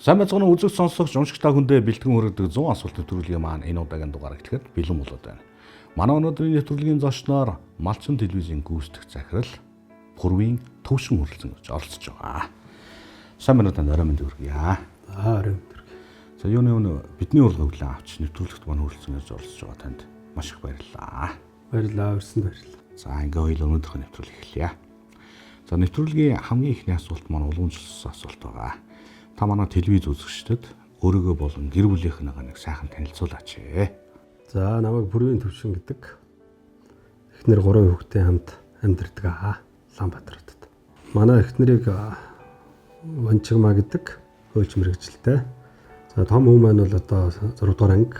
Сайн байцгаана уу, үзэгч, сонсогч, уншигч та бүхэндээ бэлтгэн хүргэдэг 100 асуулт нэвтрүүлгийн маань энэ удаагийн дугаар эхлэхэд бэлэн болоод байна. Манай өнөөдрийн нэвтрүүлгийн зочноор Малчин телевизийн гүйцэтгэх захирал Пүрвийн Төвшин хүрэлцэн ирж оролцож байгаа. Сайн байна уу, танд орой мэнд хүргье. Аа, орой мэнд хүргэе. За, юуны өмнө бидний урилгыг хүлээн авч нэвтрүүлэгт маань хүрэлцэн ирж оролцож байгаа танд маш их баярлалаа. Баярлалаа, урьсанд баярлалаа. За, ингээ хоёул өнөөдрийнхөө нэвтрүүлэг эхэлье. За, нэвтрүүлгийн хамгийн эхний асуулт маань уламжлалсан асуулт байгаа. Та манай телевиз үзэгчдэд өөрийгөө болон гэр бүлийнхнийгаа нэг сайхан танилцуулаач ээ. За, намайг Бүрвийн Төвшин гэдэг. Эхнэр, гурван хүүхэдтэй хамт амьдардаг аа. Улаанбаатар хотод. Манай эхнэрийг Ванчигма гэдэг, хуульч мэргэжилтэй. За, том хүн маань бол одоо 6 дугаар анги,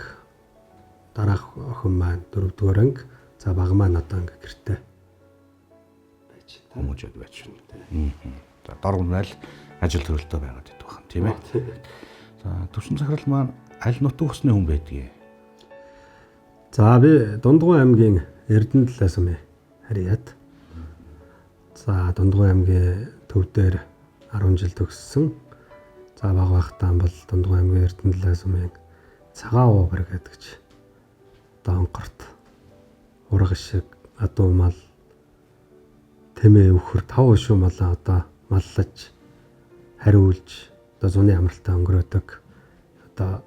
дараах охин маань 4 дугаар анги, за, бага маань одоо анги гэртээ байж байна. Хүмүүжээд байж байна. За, дор өмнө ажил төрөлтөө байгаад идэх байна, тийм ээ. За, Төвшин захирал маань аль нутаг усны хүн байдгийг? За, би Дундгуй аймгийн Эрдэнэ талаас юм харьяат. За, Дундгуй аймгийн төв дээр 10 жил төгссөн. За, бага байхдаа бол Дундгуй аймгийн Эрдэнэ талаас юмын Цагаан уу бригад гэж одоо онкорт ураг шиг адуу мал тэмээ өвхөр тав өшөө малаа одоо маллаж хариулж одоо зуны амралтаа өнгөрөөдөг одоо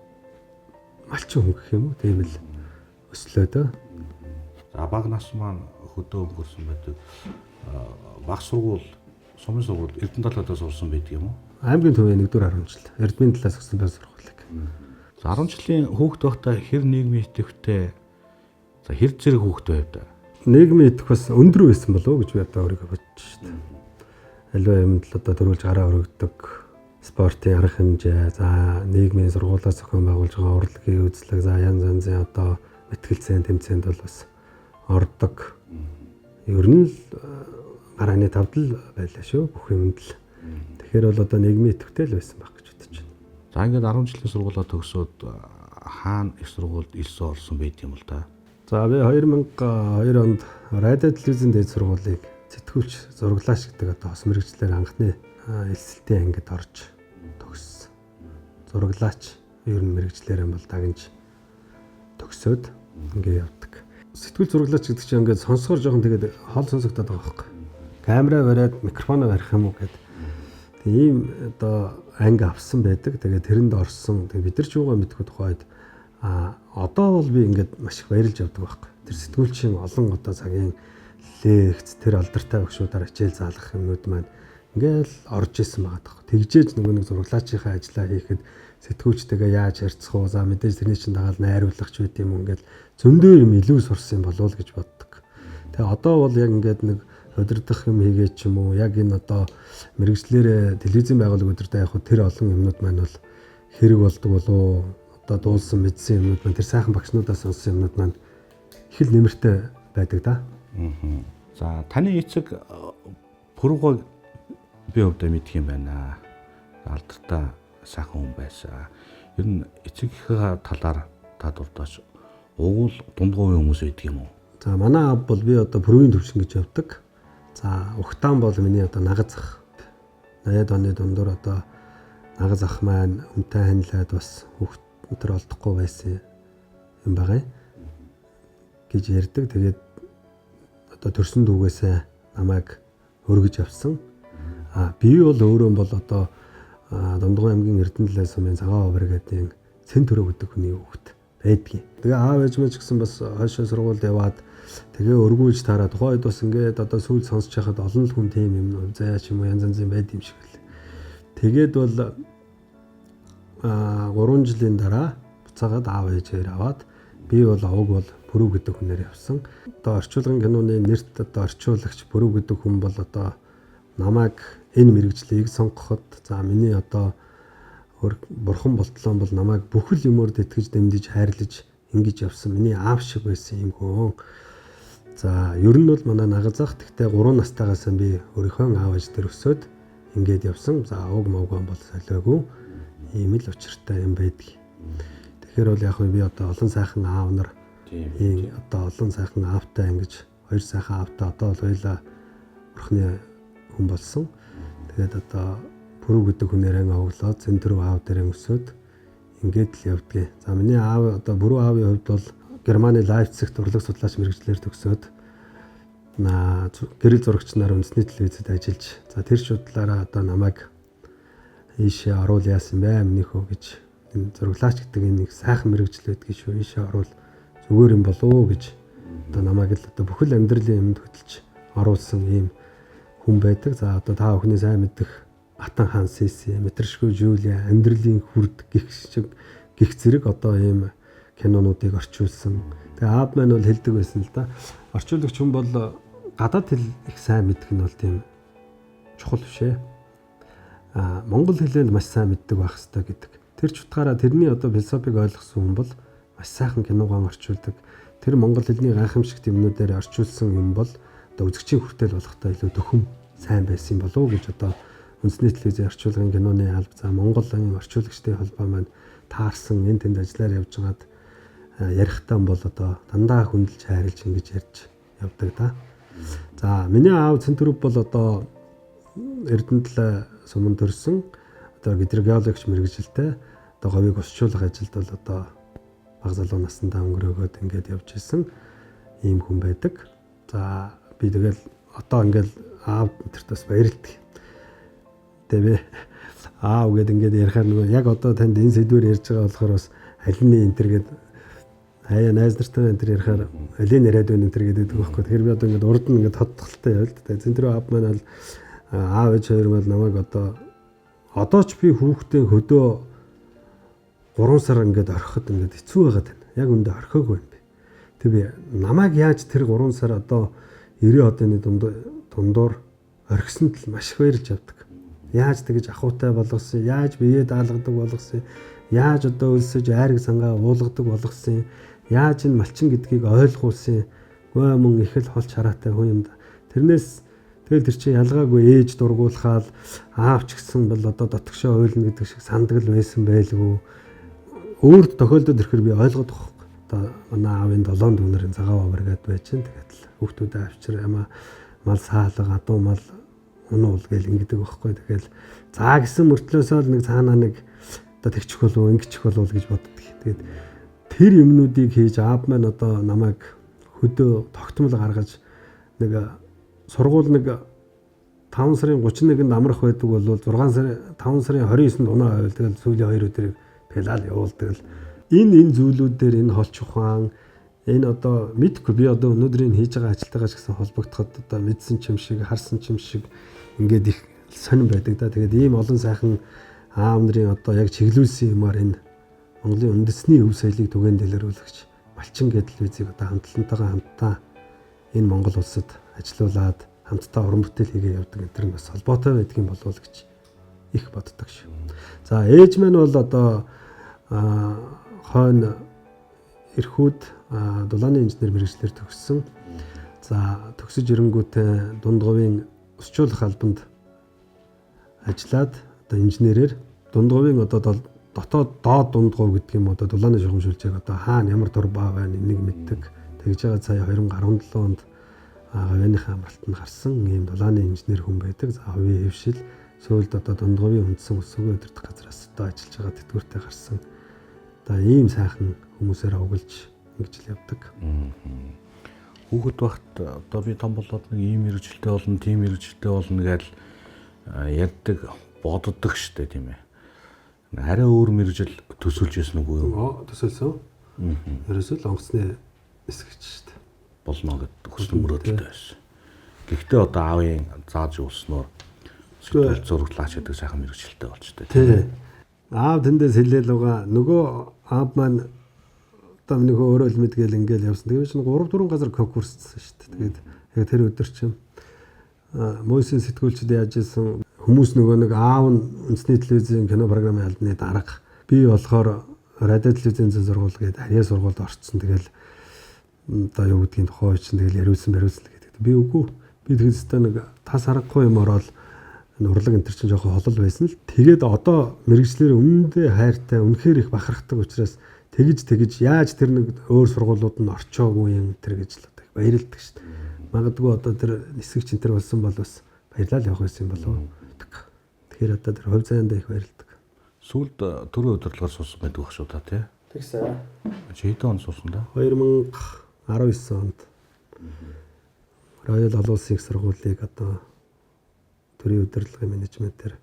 малчин хүн гэх юм уу, тийм л өслөө дөө. За, бага нас маань хөдөө өнгөрсөн байдаг. Баг сургууль, сумын сургууль Эрдэнэ талаадаа сурсан байдаг юм уу? Аймгийн төвийн 1-р 10 жил Эрдэнэ талаас өгсөн байх сургуулийг. За, 10 жилийн хүүхэд байхдаа хэр нийгмийн идэвхтэй, за, хэр зэрэг хүүхэд байв да? Нийгмийн идэвх бас өндөр байсан болов уу гэж би одоо өөрийгөө бодож шүү дээ. Аливаа юмд л одоо төрүүлж гараа өргөдөг, спортын арга хэмжээ, за, нийгмийн сургуулиас зохион байгуулж байгаа урлагийн үзлэг, за, янз янзын одоо мэтгэлцээн тэмцээнд бол бас ордог. Ер нь л гарааны тавд л байлаа шүү бүх юмд л. Тэгэхээр бол одоо нийгмийн идэвхтэй л байсан байх гэж бодож байна. За, ингээд 10 жилийн сургуулаа төгсөөд хаана их сургуульд элсэн орсон байд юм л да? За, би 2002 онд радио телевизийн дээд сургуулийг сэтгүүлч зураглаач гэдэг одоо хос мэргэжлээр анхны элсэлтийн ангид орж төгссөн. Зураглаач ер нь мэргэжлээр юм бол дагнж төгсөөд ингээ явдаг. Сэтгүүл зураглаач гэдэг чинь ингээд сонсохоор жоохон тэгээд хол сонсогдоод байгаа байхгүй. Камера бариад микрофоноо барих юм уу гэдэг. Тэг ийм одоо анги авсан байдаг. Тэгээд тэрэнд орсон. Тэгээд бид нар ч юугаа мэдгүй тухайд а одоо бол би ингээд маш их баярлж явдаг байхгүй. Тэр сэтгүүлчийн олон одоо цагийн лекц, тэр алдартай багшуудаар хичээл заалгах юмнууд маань ингээл орж исэн байгаа таах. Тэгжээж нөгөө нэг зураглаачийнхаа ажлаа хийхэд сэтгүүлчтэйгээ яаж харьцах уу? За, мэдээж тэрний чинь дагаал найруулагч байт юм ингээл зөндөө юм илүү сурсан юм болов уу гэж боддог. Тэгээ одоо бол яг ингээд нэг удирдах юм хийгээд ч юм уу, яг энэ одоо мэргэжлээрээ телевизийн байгууллага удирдах явах тэр олон юмнууд маань бол хэрэг болдог болов, одоо дуулсан мэдсэн юмнууд маань, тэр сайхан багшнуудаас сонссон юмнууд маань их л нэмэртэй байдаг да. За, таны эцэг Пүрвгойг би хувьдаа мэдэх юм байна. Алдартай сайхан хүн байсан. Ер нь эцэгийнхээ талаар та дурдаач. Угуул дундгуйн хүмүүс байдаг юм уу? За, манай аав бол би одоо Пүрвийн Төвшин гэж явдаг. За, угтаан бол миний одоо нагаз ах. 80-ад оны дундуур одоо нагаз ах маань өмтэй ханилаад бас хүүхд өдр олдохгүй байсан юм байгаа гэж ярьдаг. Тэгээд одоо төрсөн дүүгээсээ намайг өргөж авсан. А би бол өөрөө бол одоо Дундгуй аймгийн Эрдэнэ талаас сумын Цагаан бригадын Цэн төрөө гэдэг хүний хүүхэд байдгийг. Тэгээ аав ээж мэж гэсэн бас хойшоо сургуульд яваад тэгээ өргүүлж таараа тухайн үед бас ингээд одоо сүүл сонсож байхад олон л хүн тийм юм заяа ч юм уу янз янзын байд юм шиг л. Тэгээд бол 3 жилийн дараа буцаагаад аав ээжээр аваад би бол овог бол Пүрв гэдэг хүнээр явсан. Одоо орчуулгын киноны нэрт одоо орчуулагч Пүрв гэдэг хүн бол одоо намайг энэ мэргэжлийг сонгоход, за, миний одоо бурхан болтлон бол намайг бүхэл юмор тэтгэж дэмжиж хайрлаж ингэж явсан миний аав шиг байсан юм хүн. За, ер нь бол манай нагаз ах, тэгтээ 3 настайгаас би өөрийнхөө аав ээж дээр өсөөд ингээд явсан. За, овг мовгон бол солиогүй. Ийм л учиртай юм байдаг. Тэгэхээр бол яг би одоо олон сайхан аав нар, ийм одоо олон сайхан аавтай, ингэж хоёр сайхан аавтай одоо бол хоёлаа бурхны хүн болсон. Тэгээд одоо Пүрэв гэдэг хүнээрээ овоглоод Цэнтэрв аав дээрээ өсөөд ингээд л явдгийг. За миний аав одоо Бүрүү аавын хувьд бол Германы Лайпцигт урлаг судлаач мэргэжлээр төгсөөд гэрэл зурагч нар үндэсний телевизэд ажиллаж, за тэр шудлаараа одоо намайг ийшээ оруул яасан бэ миний хөө гэж, энэ зураглаач гэдэг энэ нэг сайхан мэргэжил байдгийг шүү, ийшээ оруул зүгээр юм болов уу гэж одоо намайг л одоо бүхэл амьдралын юмд хөтөлж оруулсан ийм хүн байдаг. За одоо та бүхний сайн мэдэх Атан хаан Сиси, Метршгүй Жулия, амьдралын хүрд гих шиг гих зэрэг одоо ийм кинонуудыг орчуулсан. Тэгээ аав маань бол хэлдэг байсан л да. Орчуулагч хүн бол гадаад хэл их сайн мэдэх нь бол тийм чухал биш ээ. А монгол хэлээр маш сайн мэддэг байх ёстой гэдэг. Тэр ч утгаараа тэрний одоо философиг ойлгосон хүн бол маш сайхан киногаан орчуулдаг. Тэр монгол хэлний гайхамшигт юмнуудаар орчуулсан юм бол одоо үзэгчийн хүртэл болохтой илүү төхөм сайн байсан болов уу гэж одоо үндэсний телевизийн орчуулгын киноны алба, за Монголын орчуулагчдын холбоо маань таарсан, энэ тэнд ажиллаар явж байгаад ярихтаа бол одоо дандаа хүндэлж хайрлж ингэж ярьж явдаг да. За миний аав Цэнтэрв бол одоо Эрдэнэтэл суман төрсөн, одоо гидрогеологч мэргэжилтэй, одоо говийг усчуулах ажилд бол одоо баг залуу насндаа өнгөрөөгөөд ингээд явж исэн ийм хүн байдаг. За би тэгэл одоо ингээд аав тэрт бас баярлдаг. Тэгээ аав гэд ингээд ярихаар нөгөө яг одоо танд энэ сэдвээр ярьж байгаа болохоор бас алины энэ төр гэд хаяа найз нартайгаа энэ төр ярихаар алин яриад байна энэ төр гэдэг байхгүй. Тэгэхээр би одоо ингээд урд нь ингээд тодтолтой явал. Тэгээ Цэнтэрв аав маань бол аав ээж хоёр бол намайг одоо ч би хүүхдээ хөдөө 3 сар ингээд орхиход ингээд хэцүү байгаад байна. Яг үндэ орхиогүй юм би. Тэг би намайг яаж тэр 3 сар одоо 90 одны дундуур орхисон тал маш их баярлж явдаг. Яаж тэгэж ахуйтай болгосон, яаж биеэ даалгадаг болгосон, яаж одоо өлсөж айраг сангаа уулгадаг болгосон, яаж энэ малчин гэдгийг ойлгуулсан. Гой мөн их л холч хараатай хүн юм да. Тэрнээс тэгэл тэр чинь ялгаагүй ээж дургуулхаал аав ч гэсэн бол одоо дотгошоо уйлна гэдэг шиг сандагл байсан байлгүй. Өөрт тохиолдод ирэхэр би ойлгоод байгаа байхгүй. Одоо манай аавын 7 дүүнэрийн цагаан бавар гээд байж чинь тэгээд л хүүхдүүдээ авчир ямаа мал саалга адуу мал унуул гэл ингэдэг байхгүй. Тэгэл заа гэсэн мөртлөөсөө л нэг цаанаа нэг одоо тэгчих болов ингэчих болов гэж боддог. Тэгээд тэр юмнуудыг хийж аав маань одоо намайг хөдөө тогтмол гаргаж нэг сургууль нэг 5 сарын 31-нд амрах байдаг бол 6 сарын 5 сарын 29-нд унаа байвал тэгэл сүүлийн 2 өдрийг пелал явуулдаг л энэ зүйлүүдээр энэ холч ухаан энэ одоо мэдхгүй би одоо өнөөдрийн хийж байгаа ажилтайгаа ч гэсэн холбогдоход одоо мэдсэн ч юм шиг харсан ч юм шиг ингээд их сонирн байдаг да. Тэгээд ийм олон сайхан аав нарын одоо яг чиглүүлсэн юмар энэ Монголын үндэсний өв соёлыг түгээн дэлгэрүүлэгч Малчин гэдэг телевизийг одоо хамтлантайгаа хамтдаа энэ Монгол улсад ажилуулад хамтдаа уран бүтээл хийгээ явдаг энэ төр нь бас холбоотой байдгийн болов уу гэж их боддог шүү. За ээж маань бол одоо хойно эрхүүд дулааны инженер мэргэжлээр төгссөн. За төгсөж ирэнгүүтээ дунд говийн усчуулах албанд ажиллаад одоо инженерээр дунд говийн одоо дотоод доод дунд говь гэдэг юм одоо дулааны шугам шүлжээг одоо хаана ямар турбаа байна энийг мэддэг. Тэгж байгаа сая 2017 онд говийнхаа амралтанд гарсан ийм дулааны инженер хүн байдаг. За хувийн хэвшил сүүлд одоо дунд говийн үндсэн ус үгийн удирдах газраас одоо ажиллаж байгаа тэтгэвртэй гарсан. Одоо ийм сайхан хүмүүсээр овоглож ингэж л явдаг. Хүүхэд багт одоо би том болоод нэг ийм мэргэжилтэй болно, тийм мэргэжилтэй болно гэж ярьдаг, боддог штэ тийм ээ. Арай өөр мэргэжил төсөөлж байсан үгүй юу? Төсөөлсөн. Ерөөсөө л онгоцны нисгэж штэ. Болно гэдэг хүсэл мөрөөдөлтэй байсан. Гэхдээ одоо аавын зааж өгснөөр сэтгэл зураглаач гэдэг сайхан мэргэжилтэй болчтой. Тий. Аав тэндээс хэлээл байгаа. Нөгөө аав маань одоо миний хөө өөрөө л мэдгээл ингээл явсан. Тэгээд чинь 3 4 газар конкурсцсан шүү дээ. Тэгээд яг тэр өдөр чинь Мойсийн сэтгүүлчид яаж исэн хүмүүс нөгөө нэг аав нь үндэсний телевизийн кино програмын албаны дарга. Би болохоор радио телевизийн зэн сургууль гээд харьяа сургуульд орцсон. Тэгэл одоо юу гэдгийг тухай чинь тэгэл яриулсан бариулсан гэдэг. Би үгүй. Би тэгэхэд өстой нэг тас харахгүй юм ороод урлаг энэ төр чинь жоохон холол байсан л. Тэгээд одоо мэрэгчлэр үнэндээ хайртай, үнэхээр их бахархдаг учраас тэгж яаж тэр нэг өөр сургуулиуд нь орчоогүй юм тэр гэж л одоо их баярлдаг шүү дээ. Магадгүй одоо тэр нисгэгч энэ төр болсон бол бас баярлал явах байсан юм болов уу. Тэгэхээр одоо тэр хувь заяандаа их баярлдаг. Сүүлд төрийн удирдлагаар суусан байдаг байх шүү та тий. Тэгсэн. Чи хэдэн онд суусан да? 2019 онд Royal олон улсын их сургуулийг одоо төрийн удирдлагын менежментээр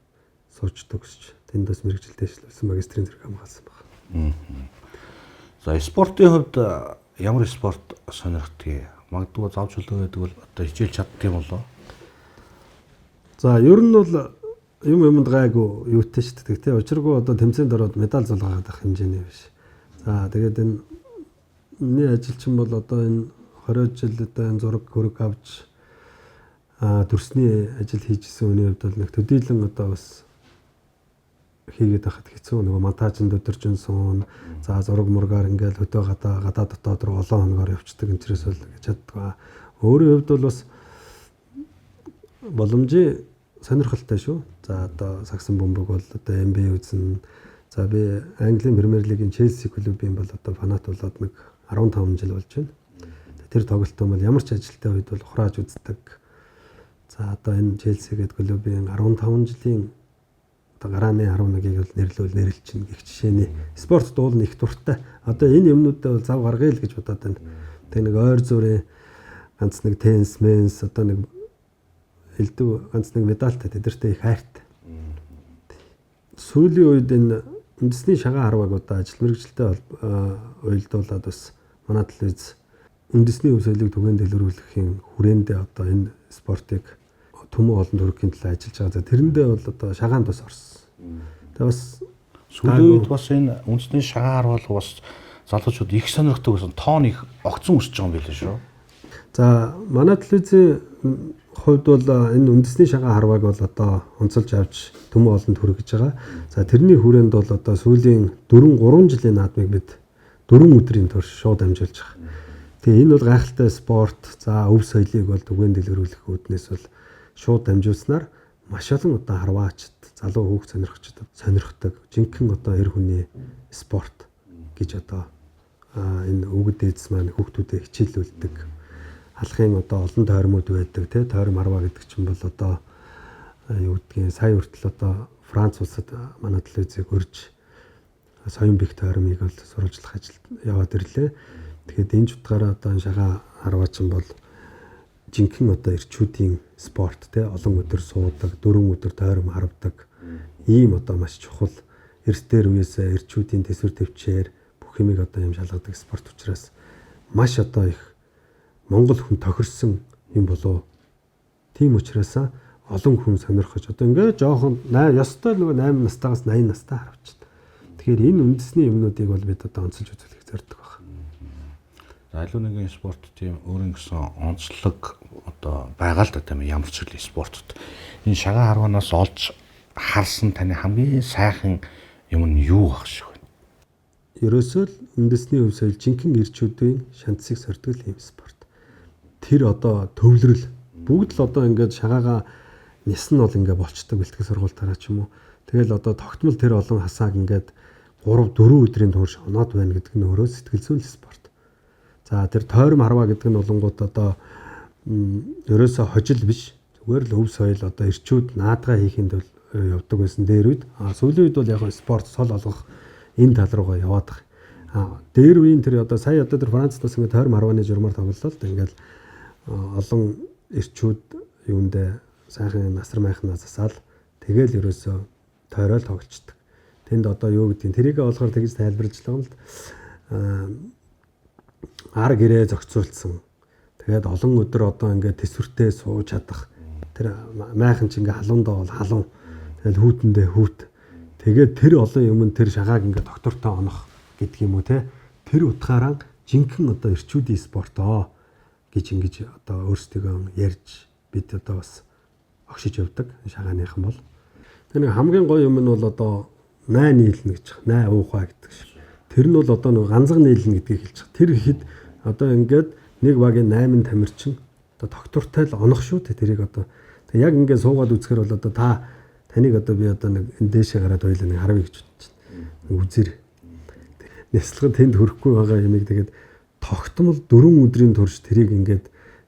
сууж төгсөж тэнд бас мэргэжилтэд ажилласан, магистрийн зэрэг хамгаалсан байна. За, спортын хувьд ямар спорт сонирхдгийг? Магадгүй зав чөлөө гэдэг бол одоо хичээл чаддаг юм болоо? За, ер нь бол юм юмд гайгүй юутай шүү дээ тий. Учиргүй одоо тэмцээнд ороод медаль зулгаагаад авах хэмжээний биш. За, тэгээд энэ миний ажил чинь бол одоо энэ 20 жил одоо энэ зураг хөрөг авч дүрсний ажил хийжсэн хүний хувьд бол нэг төдийлөн одоо бас хийгээд байхад хэцүү. Нөгөө монтажинд өдөржин суун. За, зураг мургаар ингээл хөдөө гадаа дотоод руу олон хоногоор явцдаг. Энтрээс бол гэж чаддгүй. Өөрийн хувьд бол бас боломжийн сонирхолтой шүү. За, одоо сагсан бөмбөг бол одоо NBA үзэн. За, би Английн Премьер Лигийн Челси клубын бол одоо фанат болоод нэг 15 жил болж байна. Тэр тоглолтоо бол ямар ч ажилтай үед бол ухрааж үздэг. За, одоо энэ Челси гэдэг клубын 15 жилийн одоо гарааны 11-ийг бол нэрлүүл нэрлэлчин гэх жишээний спорт дуулна их дуртай. Одоо энэ юмнуудаа бол зав гаргая л гэж бодоод байна. Тэг нэг ойр зүрийн ганц нэг теннис, менс одоо нэг элдв ганц нэг медальтай тэдэртэй их хайртай. Сүүлийн үед энэ үндэсний шагаан харвааг одоо ажил мэргэжилтэд уялдуулаад бас манай телевиз үндэсний өв соёлыг түгээн дэлгэрүүлэхийн хүрээндээ одоо энэ спортыг түмэн олон төрөхийн төлөө ажиллаж байгаа. За, тэрэндээ бол одоо шагаанд бас орсон. Тэгээ бас сүүлийн үед бас энэ үндэсний шагаан харвал бас залуучууд их сонирхдаг байсан. Тоон их огцон өсөж байгаа юм билээ шүү. За, манай телевизийн хувьд бол энэ үндэсний шагаан харвааг бол одоо онцолж авч түмэн олонд хүргэж байгаа. За, тэрний хүрээнд бол одоо сүүлийн 4 3 жилийн наадмыг бид 4 өдрийн турш шууд дамжуулж байгаа. Тэгээ энэ бол гайхалтай спорт. За, өв соёлыг бол түгээн дэлгэрүүлэх үүднээс бол шууд дамжуулснаар маш олон одоо харваачд, залуу хүүхд сонирхчид сонирхдаг жинхэнэ одоо эр хүний спорт гэж одоо энэ өвгөд дээдс маань хүүхдүүдэд хичээлүүлдэг. Алхын одоо олон тойрмууд байдаг тий. Тойром харваа гэдэг чинь бол одоо юу гэдгийг сая хүртэл одоо Франц улсад манай телевизийг урьж соён бих тойрмыг бол сурвалжлах ажилд яваад ирлээ. Тэгэхээр энэ утгаараа одоо энэ шагаан харваа чинь бол жинхэнэ одоо эрчүүдийн спорт тий, олон өдөр суудаг, 4 өдөр тойром харвдаг ийм одоо маш чухал эртээр үеэсээ эрчүүдийн төсвөр төвчээр бүх юмыг одоо юм шалгадаг спорт учраас маш одоо их Монгол хүн тохирсон юм болов. Тийм учраас олон хүн сонирхож одоо ингээд жоохон ёстой нөгөө 8 настайгаас 80 настай харавчихна. Тэгэхээр энэ үндэсний юмнуудыг бол бид одоо онцолж үзүүлэх зорддог байна. За, аливаа нэгэн спорт тийм өөрийн гэсэн онцлог одоо байгаа л да тийм ямар ч үл спортод. Энэ шагаан харваанаас олж харсан таны хамгийн сайхан юм нь юу байх шиг вэ? Ерөөсөө л үндэсний өв соёл жинхэнэ эрчүүдийн шанцыг сордог юм спорт. Тэр одоо төвлөрөл бүгд л одоо ингээд шагаагаа нис нь бол ингээд болчдөг бэлтгэл сургуультаараа ч юм уу. Тэгэл одоо тогтмол тэр олон хасааг ингээд 3 4 өдрийн турш оноод байна гэдэг нь өөрөө сэтгэл зүйн спорт. За, тэр тойром харваа гэдэг нь болонгууд одоо ерөөсөө хожил биш. Зүгээр л өв соёл одоо эрчүүд наадгаа хийхэд бол явдаг байсан дээр үед. А сүүлийн үед бол яг спорт сол олгох энэ тал руугаа яваад байгаа. А дээр үеийн тэр одоо сая одоо тэр Францд бас ингээд тойром харвааны журмаар тоглолоо л да ингээд олон эрчүүд юундээ сайхан насар майхнаа засаал тэгэл ерөөсөө тойрол тоглолцдог. Тэнд одоо юу гэдгийг тэрийгэ болохоор тэгж тайлбарлаж байгаа юм л ар гэрээ зохицуулсан. Тэгээд олон өдөр одоо ингээд төсвөртэй сууж чадах. Тэр майхан ч ингээ халуундаа бол халуун. Тэгэл хүүтэндээ хүүт. Тэгээд тэр олон юм нь тэр шагааг ингээ доктортой онох гэдэг юм уу те. Тэр утгаараа жинхэнэ одоо эрчүүдийн спортоо гэж ингэж одоо өөрсдийгөө ярьж бид одоо бас огшиж явдаг шагааныхан бол. Тэр нэг хамгийн гоё юм нь бол одоо най нийлнэ гэж, най уухай гэдэг шиг. Тэр нь бол одоо нэг ганцхан нийлнэ гэдгийг хэлж байгаа. Тэр хэд одоо ингээд нэг багийн 8 тамирчин одоо доктортой л онох шүү дээ тэрийг одоо. Тэг яг ингээд суугаад үзэхэр бол одоо та таныг одоо би одоо нэг энэ дээшээ гараад ойлаа нэг харъя гэж бодож байна. Үзэр. Няслага тэнд хөрөхгүй байгаа юмыг тэгээд тогтмол 4 өдрийн турш тэрийг ингээд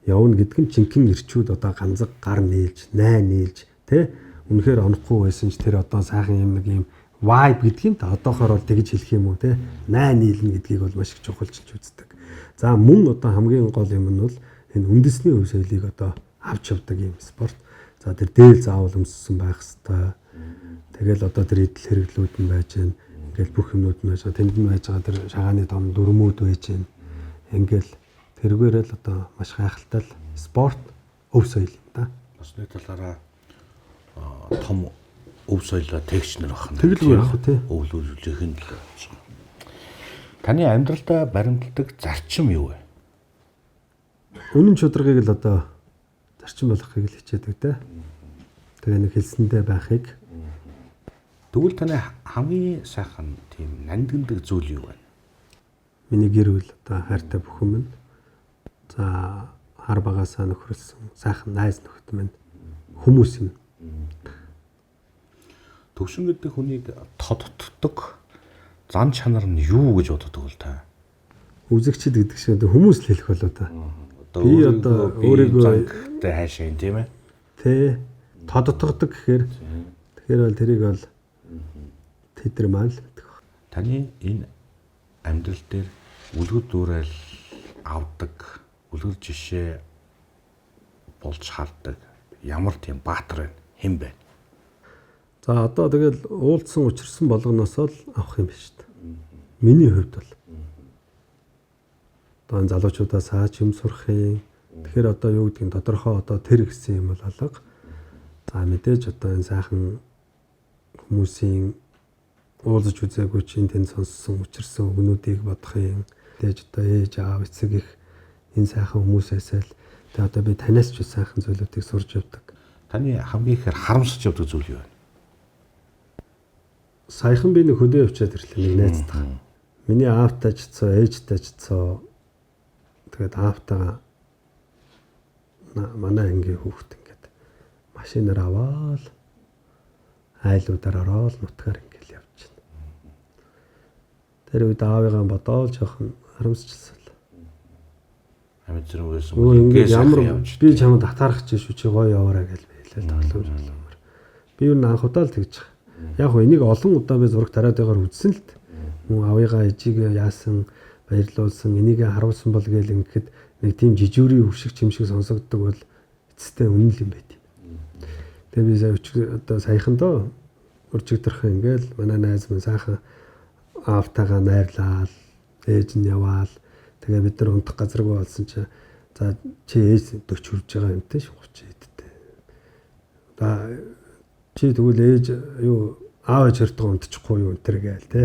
явна гэдэг нь жинхэнэ эрчүүд одоо ганцаг гар нийлж, най нийлж, тэ Үнэхээр онохгүй байсан ч тэр одоо сайхан юм нэг юм vibe гэдэг юм та одоохоор бол тэгж хэлэх юм уу те най нийлнэ гэдгийг бол маш их чухалчилж үздэг. За мөн одоо хамгийн гол юм нь бол энэ үндэсний өв соёлыг одоо авч явдаг юм спорт. За тэр дээл заавал өмссөн байх хэвээр. Тэгэл одоо тэр идэл хэрэглүүд нь байж гэн. Ингээл бүх юмнууд нь байж байгаа. Тэнд нь байж байгаа тэр шагааны том дүрмүүд байж гэн. Ингээл тэргээрээ л одоо маш гайхалтай л спорт өв соёл юм да. Бас нэг талаараа том өв соёлоо тэгч нар байна. Тэгэлгүй яах вэ те? Өвлүүлэх нь л. Таны амьдралдаа баримталдаг зарчим юу вэ? Үнэн чударгыг л одоо зарчим болгохыг л хичээдэг те. Тэгээ нэг хэлсэндээ байхыг. Тэгвэл таны хамгийн сайхан тийм нандиндаг зүйл юу вэ? Миний гэр бүл одоо хайртай бүхэн минь. За хар багасаа нөхөрлсөн сайхан найз нөхөд минь хүмүүс юм. Төвшин гэдэг хүнийг тодтдог зан чанар нь юу гэж боддог вэ та? Үзэгчд гэдэг шиг хүмүүс л хэлэх болоо та. Би одоо өөрийгөө зангтай хайшаа юм тийм ээ. Тэ тодтогдог гэхээр тэгэхээр бол тэрийг бол тэд нар маань л мэдэх баг. Таны энэ амьдрал дээр үлгэр дуурайл авдаг, үлгэр жишээ болж хардаг ямар тийм баатар байна? Хэн бэ? За одоо тэгэл уулзсан учирсан болгоноос л авах юм биш үү? Миний хувьд бол одоо энэ залуучуудаас хаач юм сурах юм. Тэгэхээр одоо юу гэдгийг тодорхой одоо тэр гэсэн юм бол алга. За мэдээж одоо энэ сайхан хүмүүсийн уулзаж үзээгүй чинь тэнд сонссон учирсан өгнүүдийг бодох юм. Мэдээж одоо ээж аав эцэг их энэ сайхан хүмүүсээс л тэгээ одоо би танаас ч сайхан зүйлүүдийг сурч явдаг. Таны хамгийн ихээр харамсаж явдаг зүйл юу вэ? Саяхан би нэг хөдөө явчаад ирлээ нэг найзтайгаа. Миний аавтай ч цоо, ээжтэй ч цоо. Тэгээд аавтайгаа манай ангийн хүүхэд ингээд машинаар аваал айлуудаар ороод нутгаар ингээд явж байна. Тэр үед аавыгаа бодоол жоохон харамсчихсан л. Амьд зэрэг байсан. Ингээд ямар би чамд татаарах чи шүү чи гоё яваарай гэж би хэлээл тоглоомж боломоор. Би юу анх удаа л тэгж байгаа. Яг хөө энийг олон удаа би зураг тариад байгаагаар үзсэн л д. Мөн авыгаа ээжигээ яасан баярлуулсан энийг харуулсан бол гээл ингэхэд нэг тийм жижүүрийн хөшиг чим шиг сонсогддог бол эцэстээ үнэн л юм байт. Тэгээ би сая одоо саяхан доо өржигдөрхөн ингээл манай найз минь сайхан аавтайгаа найрлаад ээж нь яваал тэгээ бид нар унтах газаргүй болсон чи за чи ээж 40 хүрж байгаа юмтай ш 30 эдтэй. За чи тэгвэл ээж юу аав ээж хоёртойгоо унтчихгүй юу энэ төр гээл те.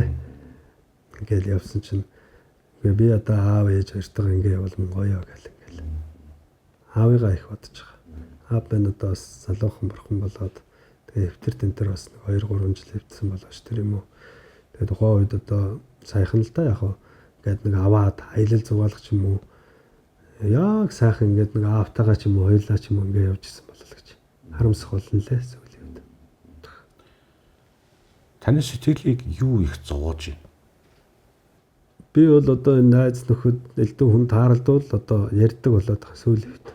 Ингээл явсан чинь үгүй би одоо аав ээж хоёртойгоо ингээ явбал мөн гоё гэл ингээл. Аавыгаа их бодож байгаа. Аав байна одоо бас залуухан бурхан болоод тэгээ эвтер тентер бас 2 3 жил хэвтсэн болооч тэр юм уу. Тэгээ тухайн үед одоо саяхан л да яг хаа ингээд нэг аваад аялал зугаалах ч юм уу яг сайхан ингээд нэг аавтайгаа ч юм уу хоёлаа ч юм уу ингээ явж исэн болол гэж харамсах болно лээ сүүлийн үед. Таны сэтгэлийг юу их зовоож байна? Би бол одоо энэ найз нөхөд элдв хүн тааралдвал одоо ярьдаг болоод байгаа сүүлийн үед.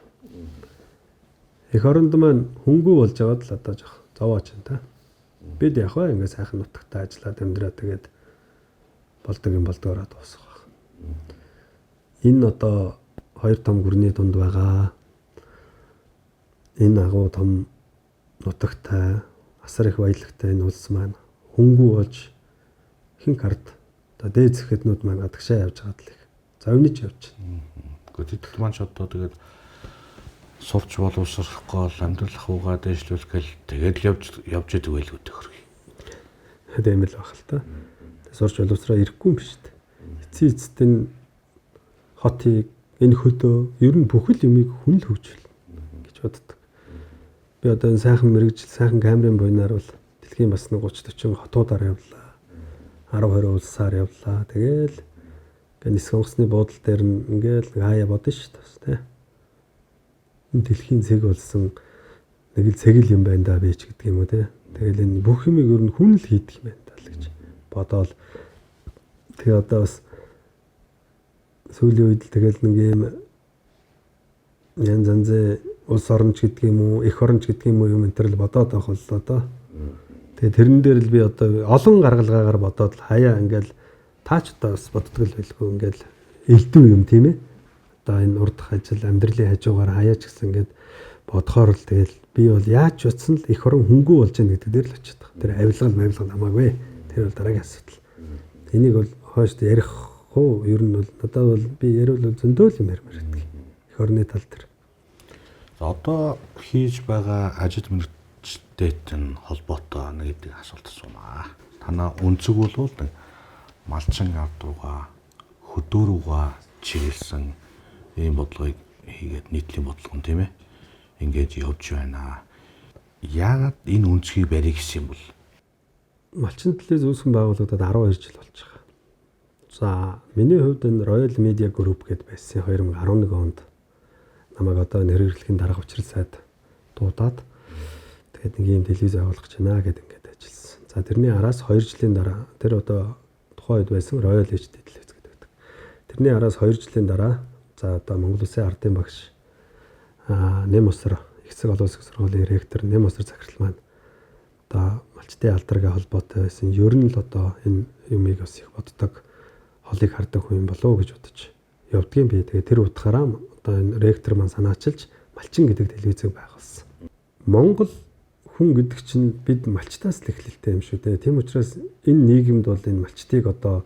Эх оронд маань хөнгүү болж байгаад л одоо жоох зовооч юм та. Бид яг хаа ингээ сайхан нутагтаа ажиллаад амьдраа тэгээд болдог юм болдгоороо дуусах байх. Энэ одоо хоёр том гүрний дунд байгаа. Энэ агуу том нутагтай асар их баялагтай энэ улс маань хөнгүү болж хин карт одоо дээд зэхэднүүд маань адагшаа явж байгаад л их зовниж явж байна. Гэхдээ тэд маань ч одоо тэгээд сурч боловсрох гол амьдрал ахуйгаа дээшлүүлэх гэл тэгээд л явж идэг байлгүй төхрөг. Тийм л байх л та. Сурч боловсроо ирэхгүй юм биш үү? Эцсийн эцэст энэ хотыг энэ хөдөө ер нь бүхэл юмыг хүн л хөгжүүл гэж боддог. Би одоо энэ сайхан мэрэгжил, сайхан камерын буйнаар бол дэлхийн бас нэг 30 40 хотуудаар явлаа. 10 20 улсаар явлаа. Тэгээл ингээ нисэх онгоцны буудал дээр нь ингээл нэг хаяа бодно шүү дээ бас тий. Энэ дэлхийн цэг болсон нэг л цэг л юм байна да би ч гэдэг юм уу тий. Тэгэл энэ бүх юмыг ер нь хүн л хийдэг юм байна даа л гэж бодоол. Тэгээ одоо бас сүүлийн үед л тэгэл нэг юм янз янзын Улс орон ч гэдэг юм уу, эх орон ч гэдэг юм уу юм энэ төр л бодоод байх боллоо доо. Тэгээ тэрэн дээр л би одоо олон гаргалгаагаар бодоод л хаяа ингээл таач одоо бас боддог л байлгүй ингээл элдв юм тийм ээ. Одоо энэ урдах ажил амьдралын хажуугаар хаяа ч гэсэн ингээд бодохоор л тэгэл би бол яаж утсан л эх орон хөнгүү болж яах гэдэг дээр л очиод байгаа. Тэр авилгал мавилгал хамаагүй. Тэр бол дараагийн асуудал. Энийг бол хойш ярих уу? Ер нь бол надад бол би яриул бол зөндөө л юм ярмаар байдаг. Эх орны тал дээр. За одоо хийж байгаа ажил мэргэжилтэйт нь холбоотой нэг гэдэг асуулт асуумаа. Танаа өнцөг бол нэг малчин ард руугаа хөдөө рүүгээ чиглэсэн ийм бодлогыг хийгээд нийтлийн бодлого нь тийм ээ ингэж явж байна. Яагаад энэ өнцгийг барих гэсэн юм бол? Малчин телевиз үүсгэн байгуулагдаад 12 жил болж байгаа. За миний хувьд энэ Royal Media Group гэдээ байсан 2011 онд намайг одоо энэ хэрэглэхийн дарга учрал сайд дуудаад тэгээд нэг ийм телевиз байгуулах гэж байна гэд ингээд ажилласан. За тэрний араас 2 жилийн дараа тэр одоо тухайн үед байсан Royal HD телевиз гэдэг байдаг. Тэрний араас 2 жилийн дараа за одоо Монгол Улсын ардын багш Нэм усар их зэг олон улсын сургуулийн ректор Нэм усар захирал маань одоо малчдын алдаргаа холбоотой байсан. Ер нь л одоо энэ юмыг бас их боддог, холыг хардаг хүн болов уу гэж бодож явдгийн би. Тэгээ тэр утгаараа одоо энэ ректор маань санаачилж Малчин гэдэг телевизийг байгуулсан. Монгол хүн гэдэг чинь бид малчтаас л эхлэлтэй юм шүү дээ. Тийм учраас энэ нийгэмд бол энэ малчтыг одоо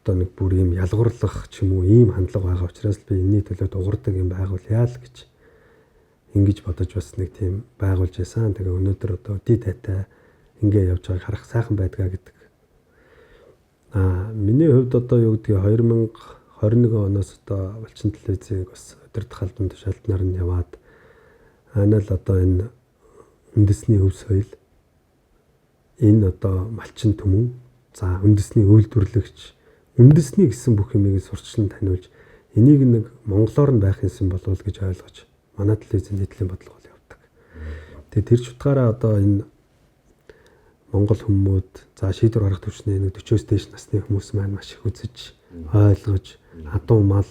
нэг бүр ийм ялгуурлах ч юм уу ийм хандлага байгаа учраас би энэний төлөө дуурдаг юм байгуулъя л гэж ингэж бодож бас нэг тийм байгуулж байсан. Тэгээ өнөөдөр одоо өдий тайтай ингээ явж байгааг харах сайхан байдгаа гэдэг. Миний хувьд одоо юу гэдгийг 2021 оноос одоо Малчин телевизийг бас удирдах албан тушаалтнаар нь яваад анаа л одоо энэ үндэсний өв соёл энэ одоо малчин түмэн за үндэсний үйлдвэрлэгч үндэсний гэсэн бүх юмыг сурчлан таниулж энийг нэг монголоор нь байх юмсан болов уу гэж ойлгож манай телевизийн нийтлийн бодлого бол явдаг. Тэгээ тэр ч утгаараа одоо энэ монгол хүмүүд за шийдвэр гаргах түвшний нэг 40-оос дээш насны хүмүүс маань маш их үзэж ойлгож адуу мал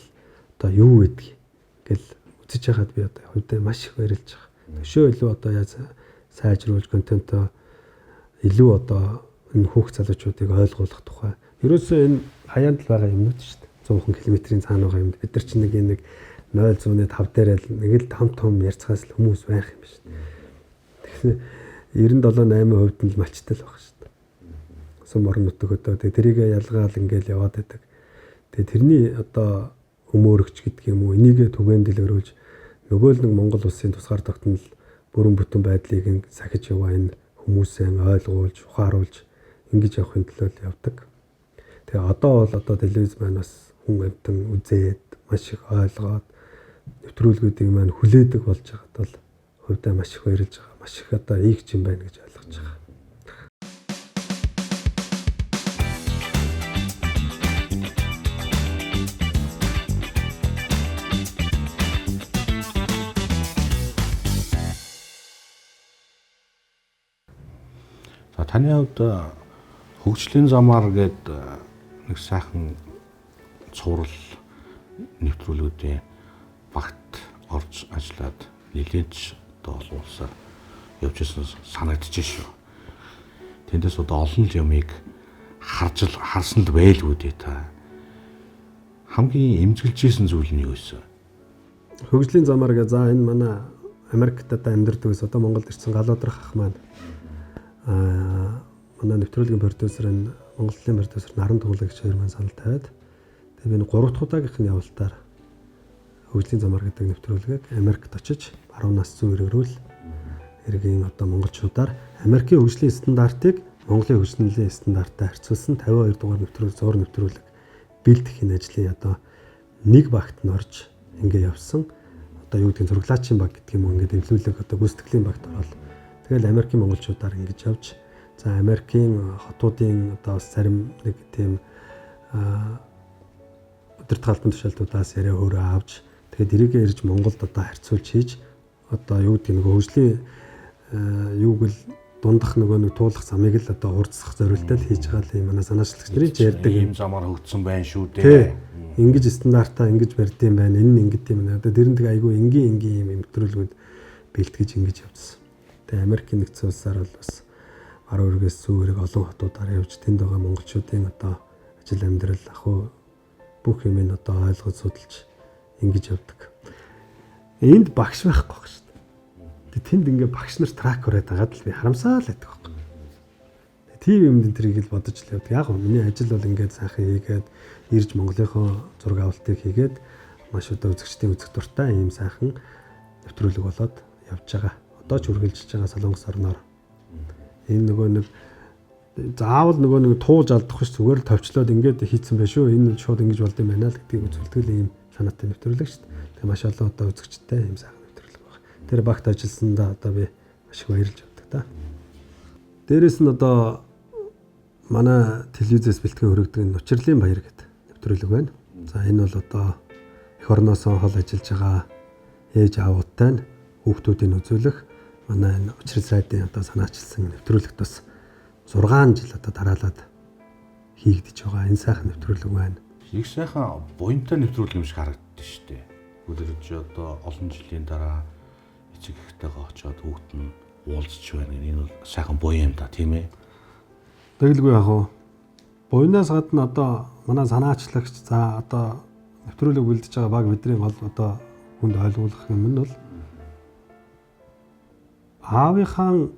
одоо юу гэдгийг ингээл үзэж байхад би одоо хувьдаа маш их баярлж байгаа. Өшөө илүү одоо яаж сайжруулж контентоо илүү одоо энэ хүүхд залуучуудыг ойлгуулах тухай. Ерөөсөө энэ хаяанд л байгаа юмнууд шүү дээ. 100 км-ийн цаана байгаа юмд бид нар чинь нэг нэг 0.5 дээр л нэг л том том ярьцгаас л хүмүүс байх юм шүү дээ. Тэгэхээр 97 8% нь л малчтай л байх шүү дээ. Сум орон нутаг өдөө тэгээ тэрийг ялгаал ингээл яваад байдаг. Тэгээ тэрний одоо өмөөрөгч гэдэг юм уу энийгээ түгээн дэлгэрүүлж нөгөө л нэг Монгол улсын тусгаар тогтнол бүрэн бүтэн байдлыг нь сахиж яваа энэ хүмүүсээ ойлгуулж, ухааруулж ингэж явахын төлөө л явдаг. Тэгээ одоо бол одоо телевиз маань бас хүн амьтан үзээд маш их ойлгоод нэвтрүүлгүүдийг маань хүлээдэг болж байгаад бол хувьдаа маш их баярлж байгаа. Маш их одоо ийгч юм байна гэж ойлгож байгаа. За таны хувьд хөгжлийн замаар гээд нэг сайхан цуврал нэвтрүүлгүүдийн багт орж ажиллаад нэлээд ч одоо олон улсаар явж исэн санагдчих шүү. Тэндээс одоо олон л юмыг харж харсан л байлгүй дээ та. Хамгийн эмзэглэж исэн зүйл нь юу вэ? Хөгжлийн замаар гэ за энэ манай Америкт одоо амьдардаг ус одоо Монголд ирсэн галуудрах ах маань манай нэвтрүүлгийн продюсер энэ Монгол хэлний продюсер Наран Туглагч хоёр маань санал тавиад тэгээ би нэг 3 дахь удаагийнх нь явалтаар хөгжлийн замаар гэдэг нэвтрүүлгийг Америкт очиж баруунаас зүүн эргэрүүл эргийн одоо монголчуудаар Америкийн хөгжлийн стандартыг Монголын хөгжлийн стандарттай харьцуулсан 52 дугаар нэвтрүүлэг зуур нэвтрүүлэг бэлтгэх энэ ажлын одоо нэг багт нь орж ингээ явсан. Одоо юу гэдгийг зураглаачийн баг гэдэг юм уу ингээд эвлүүлэг одоо гүйцэтгэлийн багт ороод тэгэл Америкийн монголчуудаар ингэж явж за Америкийн хотуудын одоо бас зарим нэг тийм удирдах албан тушаалтуудаас яриа хөөрөө авч тэгээд эрийгээ ирж Монголд одоо харьцуулж хийж одоо юу гэдэг нэг хөгжлийн юуг л Дундах нөгөө нэг туулах замыг л одоо хурцсах зорилттой л хийж байгаа л юм, манай санаачлагч нарын ч ярьдаг юм замаар хөгжсөн байна шүү дээ. Ингэж стандартаа ингэж барьд юм байна. Энэ нь ингэд юм байна. Одоо тэр нь тэг айгүй энгийн энгийн юм нэвтрүүлгүүд бэлтгэж ингэж явжсан. Тэгээ Америкийн нэгдсэн улсаар бол бас баруун эргээс зүүн эрэг олон хотуудаар явж тэнд байгаа монголчуудын одоо ажил амьдрал ах бүх юм нь одоо ойлгож судалж ингэж явдаг. Энд багш байхгүй баг шүү дээ. Тэнд ингээ багш нар трак хүрээд байгаад л би харамсаа л байдаг байхгүй. Тийм юмд тэрийг л бодож л явдаг. Яг миний ажил бол ингээд сайхан хийгээд ирж Монголынхоо зураг авалтыг хийгээд маш одоо үзэгчдийн үзэх дуртай ийм сайхан нэвтрүүлэг болоод явж байгаа. Одоо ч үргэлжилж байгаа Солонгос орноор. Энэ нөгөө нэг заавал нөгөө нэг туулж алдах биш, зүгээр л товчлоод ингээд хийцэн байх шүү. Энэ шууд ингэж болд юм байна л гэдгийг үзүүлдэг л ийм санаатай нэвтрүүлэг шүү дээ. Тэгээ маш олон одоо үзэгчтэй ийм сайхан нэвтрүүлэг байна. Тэр багт ажилласандаа одоо би маш их баярлж явдаг та. Дээрээс нь одоо манай телевизээс бэлтгэн хөрөгдөг нь Учирлын баяр гэдэг нэвтрүүлэг байна. За энэ бол одоо эх орноосоо хол ажиллаж байгаа ээж аавуудтай нь хүүхдүүдийг үзүүлэх манай энэ Учрал сайдын одоо санаачилсан нэвтрүүлэгт бас 6 жил одоо дараалаад хийгдэж байгаа энэ сайхан нэвтрүүлэг байна. Их сайхан буянтай нэвтрүүлэг юм шиг харагддаг шүү дээ. Үлэрж одоо олон жилийн дараа эцэг эхтэйгээ очиод хүүхэд нь уулзч байна. Энэ бол сайхан буян юм да, тийм ээ. Тэгэлгүй яах вэ? Буянаас гадна одоо манай санаачлагч за одоо нэвтрүүлэг бэлдэж байгаа баг бидний гол одоо хүнд ойлгуулах юм нь бол аавынхаа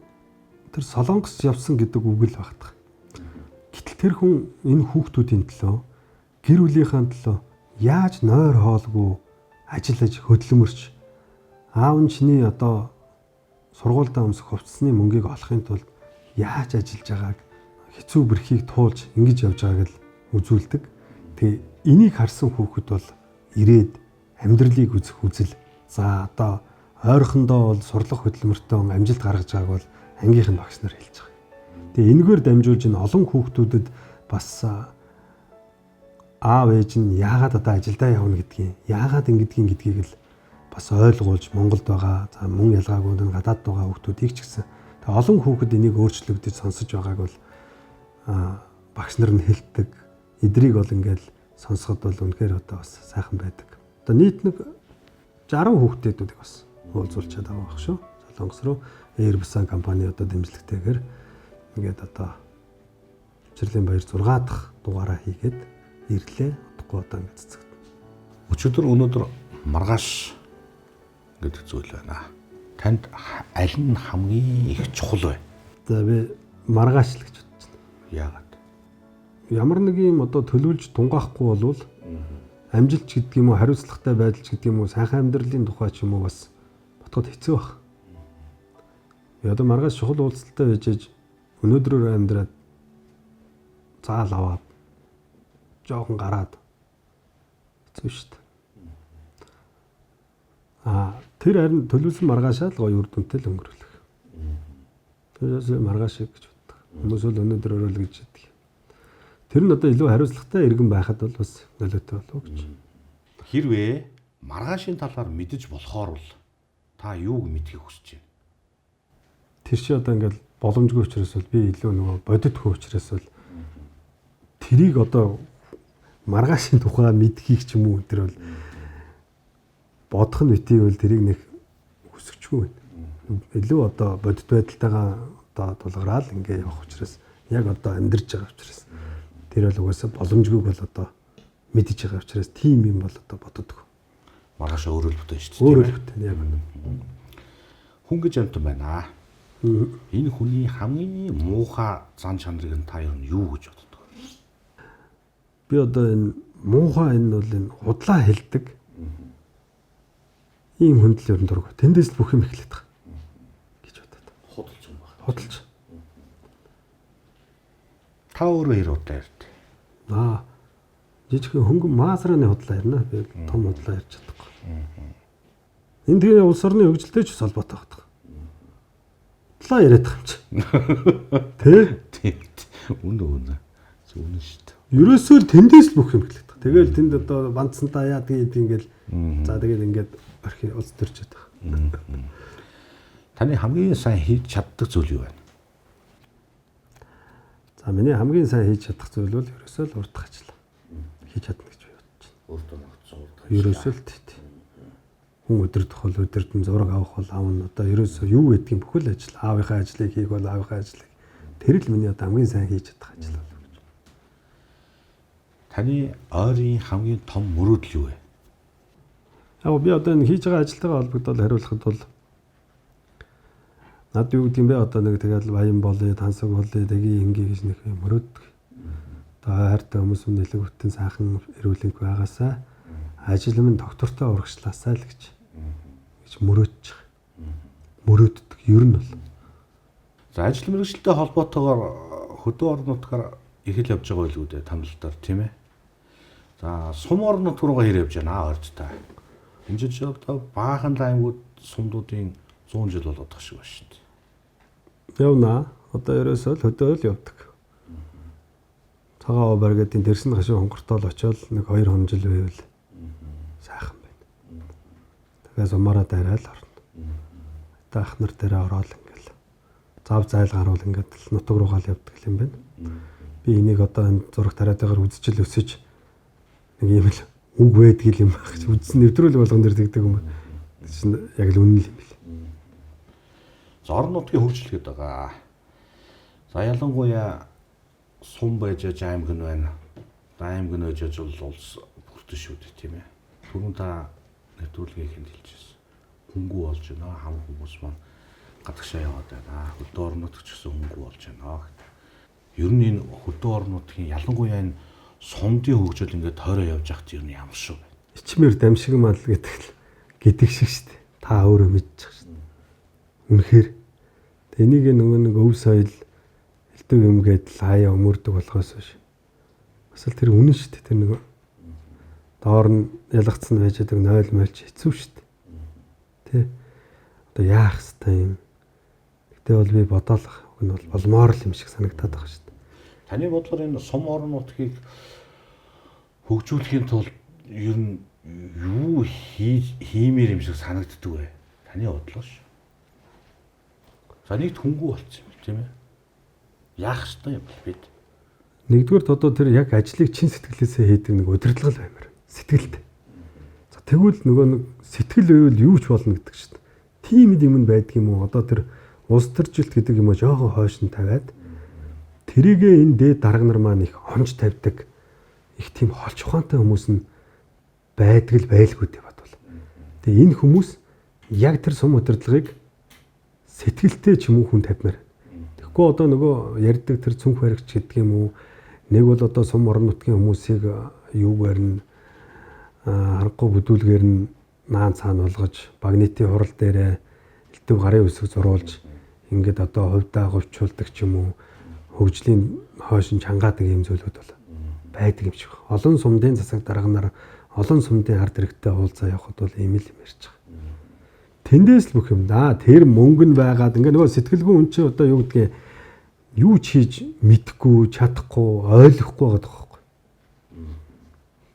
тэр Солонгос явсан гэдэг үг л багтах. Гэтэл тэр хүн энэ хүүхдүүдийн төлөө, гэр бүлийнхээ төлөө яаж нойр хоолгүй ажиллаж хөдөлмөрч аав нь чиний одоо сургуульдаа өмсөх хувцсны мөнгийг олохын тулд яаж ажиллаж байгааг, хэцүү бэрхийг туулж ингэж явж байгааг л үзүүлдэг. Тэгээ энийг харсан хүүхэд бол ирээд амьдралыг үзэх үзэл, за одоо ойрхондоо бол сурлах хөдөлмөртөө амжилт гаргаж байгааг бол ангийнх нь багш нар хэлж байгаа. Тэгээ энэгээр дамжуулж энэ олон хүүхдүүдэд бас аав ээж нь яагаад одоо ажилдаа явна гэдгийг, яагаад ингэдгийг гэдгийг л бас ойлгуулж Монголд байгаа, за мөн ялгаагүй нь гадаад байгаа хүүхдүүдийг ч гэсэн тэгээ олон хүүхэд энийг өөрчлөгдөж сонсож байгааг бол багш нар нь хэлдэг. Эдрийг бол ингээл сонсоход бол үнэхээр одоо бас сайхан байдаг. Одоо нийт нэг 60 хүүхдүүдийг бас уулзуулчаад байгаа байх шүү. Солонгос руу Airbus компани одоо дэмжлэгтэйгээр ингээд одоо Учирлын баяр 6 дахь дугаараа хийгээд ирлээ. Удахгүй одоо ингээд цэцэгдэнэ. Өчигдөр өнөөдөр маргааш гэдэг зүйл байна. Танд аль нь хамгийн их чухал вэ? За би маргааш л гэж бодож байна. Яагаад? Ямар нэг юм одоо төлөвлөж тунгаахгүй болвол амжилт ч гэдэг юм уу, хариуцлагатай байдал ч гэдэг юм уу, сайхан амьдралын тухай ч юм уу бас бодоход хэцүү баг. Би одоо маргааш чухал уулзалттай байж ээж өнөөдрөөр амьдраад заал аваад жоохон гараад хэцүү шүү дээ. Тэр харин төлөвлөсөн маргаашаа л гоё үр дүнтэй л өнгөрүүлэх. Тэрээс маргааш гэж боддог. Хүмүүс бол өнөөдрөөрөө л гэж боддог. Тэр нь одоо илүү хариуцлагатай иргэн байхад бол бас нөлөөтэй болов гэж. Хэрвээ маргаашийн талаар мэдэж болохоор бол та юуг мэдхийг хүсэж байна? Тэр чи одоо ингээл боломжгүй учраас бол би илүү нөгөө бодит хөө учраас бол тэрийг одоо маргаашийн тухай мэдхийг ч юм уу тэр бол бодох нь битгий бол тэрийг нэг хүсэвчгүй байна. Илүү одоо бодит байдалтайгаа одоо тулгараал ингээ явах учраас яг одоо амьдарч байгаа учраас тэр бол угаасаа боломжгүйг бол одоо мэдэж байгаа учраас тийм юм бол одоо боддог. Маргааш өөрөө л бүтээн шүү дээ. Өөрөө л бүтээн яг үнэ. Хүн гэж амтан байна. Энэ хүний хамгийн муухай зан чанарыг нь та ер нь юу гэж боддог вэ? Би одоо энэ муухай энэ бол энэ худлаа хэлдэг. Ийм хүндэл ер нь дург. Тэндээс л бүх юм эхлэх байгаа гэж бодод. Худалч юм байна. Худалч. Та өөрөө хэр удаа ярьд? Аа. Жижигхэн хөнгөн маасраны худлаа ярина. Би том худлаа ярьж чадахгүй. Энэ тэгээ улс орны хөгжилтэй ч холбоотой байдаг. Худлаа яриад байгаа юм чи. Тэ? Тийм. Үнэ үнэ. Үнэ шүү дээ. Ерөөсөө л тэндээс л бүх юм эхлэх. Тэгэл тэнд одоо бандсантаа яа тэгээд ингээл за тэгэл ингээд орхи улс төрчөөд байгаа. Таны хамгийн сайн хийж чаддаг зүйл юу байна? За миний хамгийн сайн хийж чадах зүйл бол ерөөсөө л урдах ажил. Хийж чадна гэж би бодож байна. Өөртөө ногдсон урдах ажил. Ерөөсөө л тий. Хүн өдөрдөх бол өдөрдөн, зураг авах бол авна. Одоо ерөөсөө юу гэдгийг бүхэл ажил, аавынхаа ажлыг хийх бол аавынхаа ажлыг. Тэр л миний одоо хамгийн сайн хийж чадах ажил бол гэж. Таны ойрын хамгийн том мөрөөдөл юу вэ? Яг би одоо энэ хийж байгаа ажилтайгаа холбогдоод хариулахад бол над юу гэдэг юм бэ? Одоо нэг тэгэл баян болъё, тансаг болъё, тгий ингээ гэж нэг юм мөрөөддөг. Одоо хайртай хүмүүс минь нэлэг бүтэн сайхан эрүүлэнг байгаасаа ажил минь доктортой урагшлаасаа л гэж мөрөөдчих. Мөрөөддөг ер нь бол. За ажил мэргэжилтэй холбоотойгоор хөдөө орон нутгаар их л явж байгаа байлгүй дээ тамлалтаар тийм ээ. За сум орон нутг руугаа хэр явж байна ойрт та. Энэ жил одоо баахан аймагуд сумдуудын 100 жил болоод тах шиг байна шүү дээ. Явна. Одоо ерөөсөө л хөдөө л явдаг. Цагаан ов баригдын дэрсэн хашуу хонгортоол очиод нэг 2 хоног жил байвал сайхан байна. Тэгээ сумаараа дайраал орно. Одоо ах нар дээрээ ороод ингээл зав зайл гаруул ингээд л нутаг руугаа л явдаг юм байна. Би энийг одоо энэ зураг тариатайгаар үзчихэл өсөж нэг юм л үг байдгийг юм байх гэж үзсэн нэвтрүүлэг болгон дээр тэгдэг юм. Тэр чинь яг л үнэн л юм бэл. За орон нутгийн хөгжил гэдэг байгаа. За ялангуяа сум байж аж аймаг нь байна. Аймаг нь байж аж бол улс бүртэн шүү дээ тийм ээ. Түрүүн та нэвтрүүлгийн ихэнд хэлжсэн. Хөнгүү болж байна. Хам хүмүүс маань гадагшаа яваад байна. Хөдөө орон нутг ч гэсэн хөнгүү болж байна гэдэг. Ер нь энэ хөдөө орон нутгийн ялангуяа энэ сумдын хөгжил ингээд тойроо явж байхад ер нь ямар шүү бэ? Ичмэр дамшиг мал гэдэг шиг шүү дээ. Та өөрөө мэдчих шүү дээ. Үнэхээр энийг нөгөө нэг өв соёл элдв юм гээд л хаяа өмөрдөг болохоос биш. Бас л тэр үнэн шүү дээ. Тэр нөгөө доор нь ялгацсан байж байгаа 0 мольч хэцүү шүү дээ. Тэ? Одоо яах хэвтэй юм. Гэтэ бол би бодоолох үг нь бол болмоор л юм шиг санагдаад байгаа шүү дээ. Таны бодлоор энэ сум орон нутгийг хөгжүүлэхийн тулд ер нь юу хиймээр юм шиг санагддаг вэ? Таны бодлоо ш. За нэгт хөнгүү болцсон юм тийм ээ. Яах ёстой юм бол бид? Нэгдүгээрт одоо тэр яг ажлыг чин сэтгэлээсээ хийдэг нэг удирдлага баймар. Сэтгэлд. За тэгвэл нөгөө нэг сэтгэл байвал юу ч болно гэдэг шүү дээ. Тийм юм байдаг юм уу? Одоо тэр улс төржилт гэдэг юм уу жоохон хойш нь тавиад тэрийгээ энэ дээд дарга нар маань их онж тавьдаг их тийм холч ухаантай хүмүүс нь байдаг л байлгүй дээ бодвол. Тэгээ энэ хүмүүс яг тэр сум удирдлагыг сэтгэлтэй ч юм уу хүн тавьмаар. Тэгэхгүй одоо нөгөө ярьдаг тэр цүнх баригч гэдэг юм уу нэг бол одоо сум орон нутгийн хүмүүсийг юугаар нь харанхуй бүдүүлгээр нь наан цаана болгож багнитын хурал дээрээ элдв гарын үсэг зуруулж ингээд одоо хувьдаа говьчуулдаг ч юм уу хөгжлийн хойш нь чангаадаг юм зүйлүүд бол байдаг юм шиг. Олон сумдын засаг дарга нар олон сумдын ард иргэдтэй уулзаа явхад бол ийм л юм ярьж байгаа. Тэндээс л бүх юм да. Тэр мөнгө нь байгаад ингээ нөгөө сэтгэлгүй хүн чинь одоо юу гэдгийг юу ч хийж мэдэхгүй, чадахгүй, ойлгохгүй байгаа байхгүй.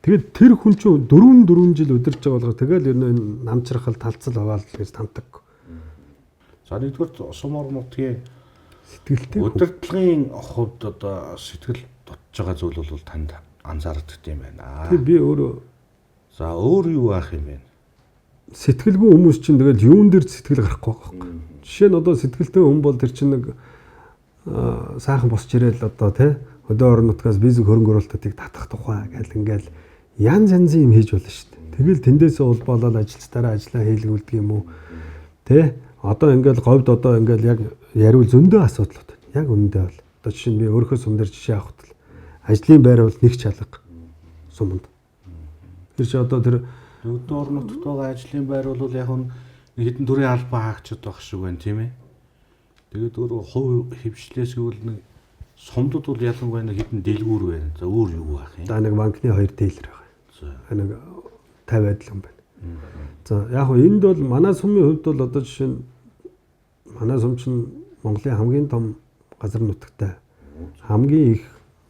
Тэгээд тэр хүн чинь 4 жил өдөрж байгаа болгоо тэгэл ер нь намчрахал талцал аваал гэж тамтаг. За нэгдүгээр сум орон нутгийн сэтгэлтэй удирдлагын хувьд одоо сэтгэл дутж байгаа зүйл бол танд анзаардаг юм байна. Тэр би өөрөө за өөр юу байх юм бэ? Сэтгэлгүй хүмүүс чинь тэгэл юун дээр сэтгэл гарахгүй байгаа байхгүй. Жишээ нь одоо сэтгэлтэй хүн бол тэр чинь нэг сайхан босч ирээл одоо тий хөдөө орон нутгаас визэг хөрөнгө оруулалтыг татах тухай гэл ингээл янз янзын юм хийж болно шүү дээ. Тэгэл тэндээсээ улбаалал ажилчдаараа ажиллаа хийлгүүлдэг юм уу? Тэ? Одоо ингээл говьд одоо ингээл яг яриул зөндөө асуудлууд байна. Яг үнэндээ бол одоо жишээ нь би өөрийнхөө сум дээр жишээ авахд л ажлын байр бол нэг чалга суманд. Тэр чи одоо тэр хөдөө орон нутгад байгаа ажлын байр бол яг нь хэдэн төрлийн албан хаагчид байх шиг байна тийм ээ. Тэгээд өөрөө хувь хөвшлээс гэвэл нэг сумдад бол ялангуяа нэг хэдэн дэлгүүр байна. За өөр юу байх юм? За нэг банкны 2 дилер байгаа. За нэг 50 адил юм байна. За яг хөө энд бол манай сумын хувьд бол одоо жишээ нь манай сум чинь Монголын хамгийн том газар нутагтай хамгийн их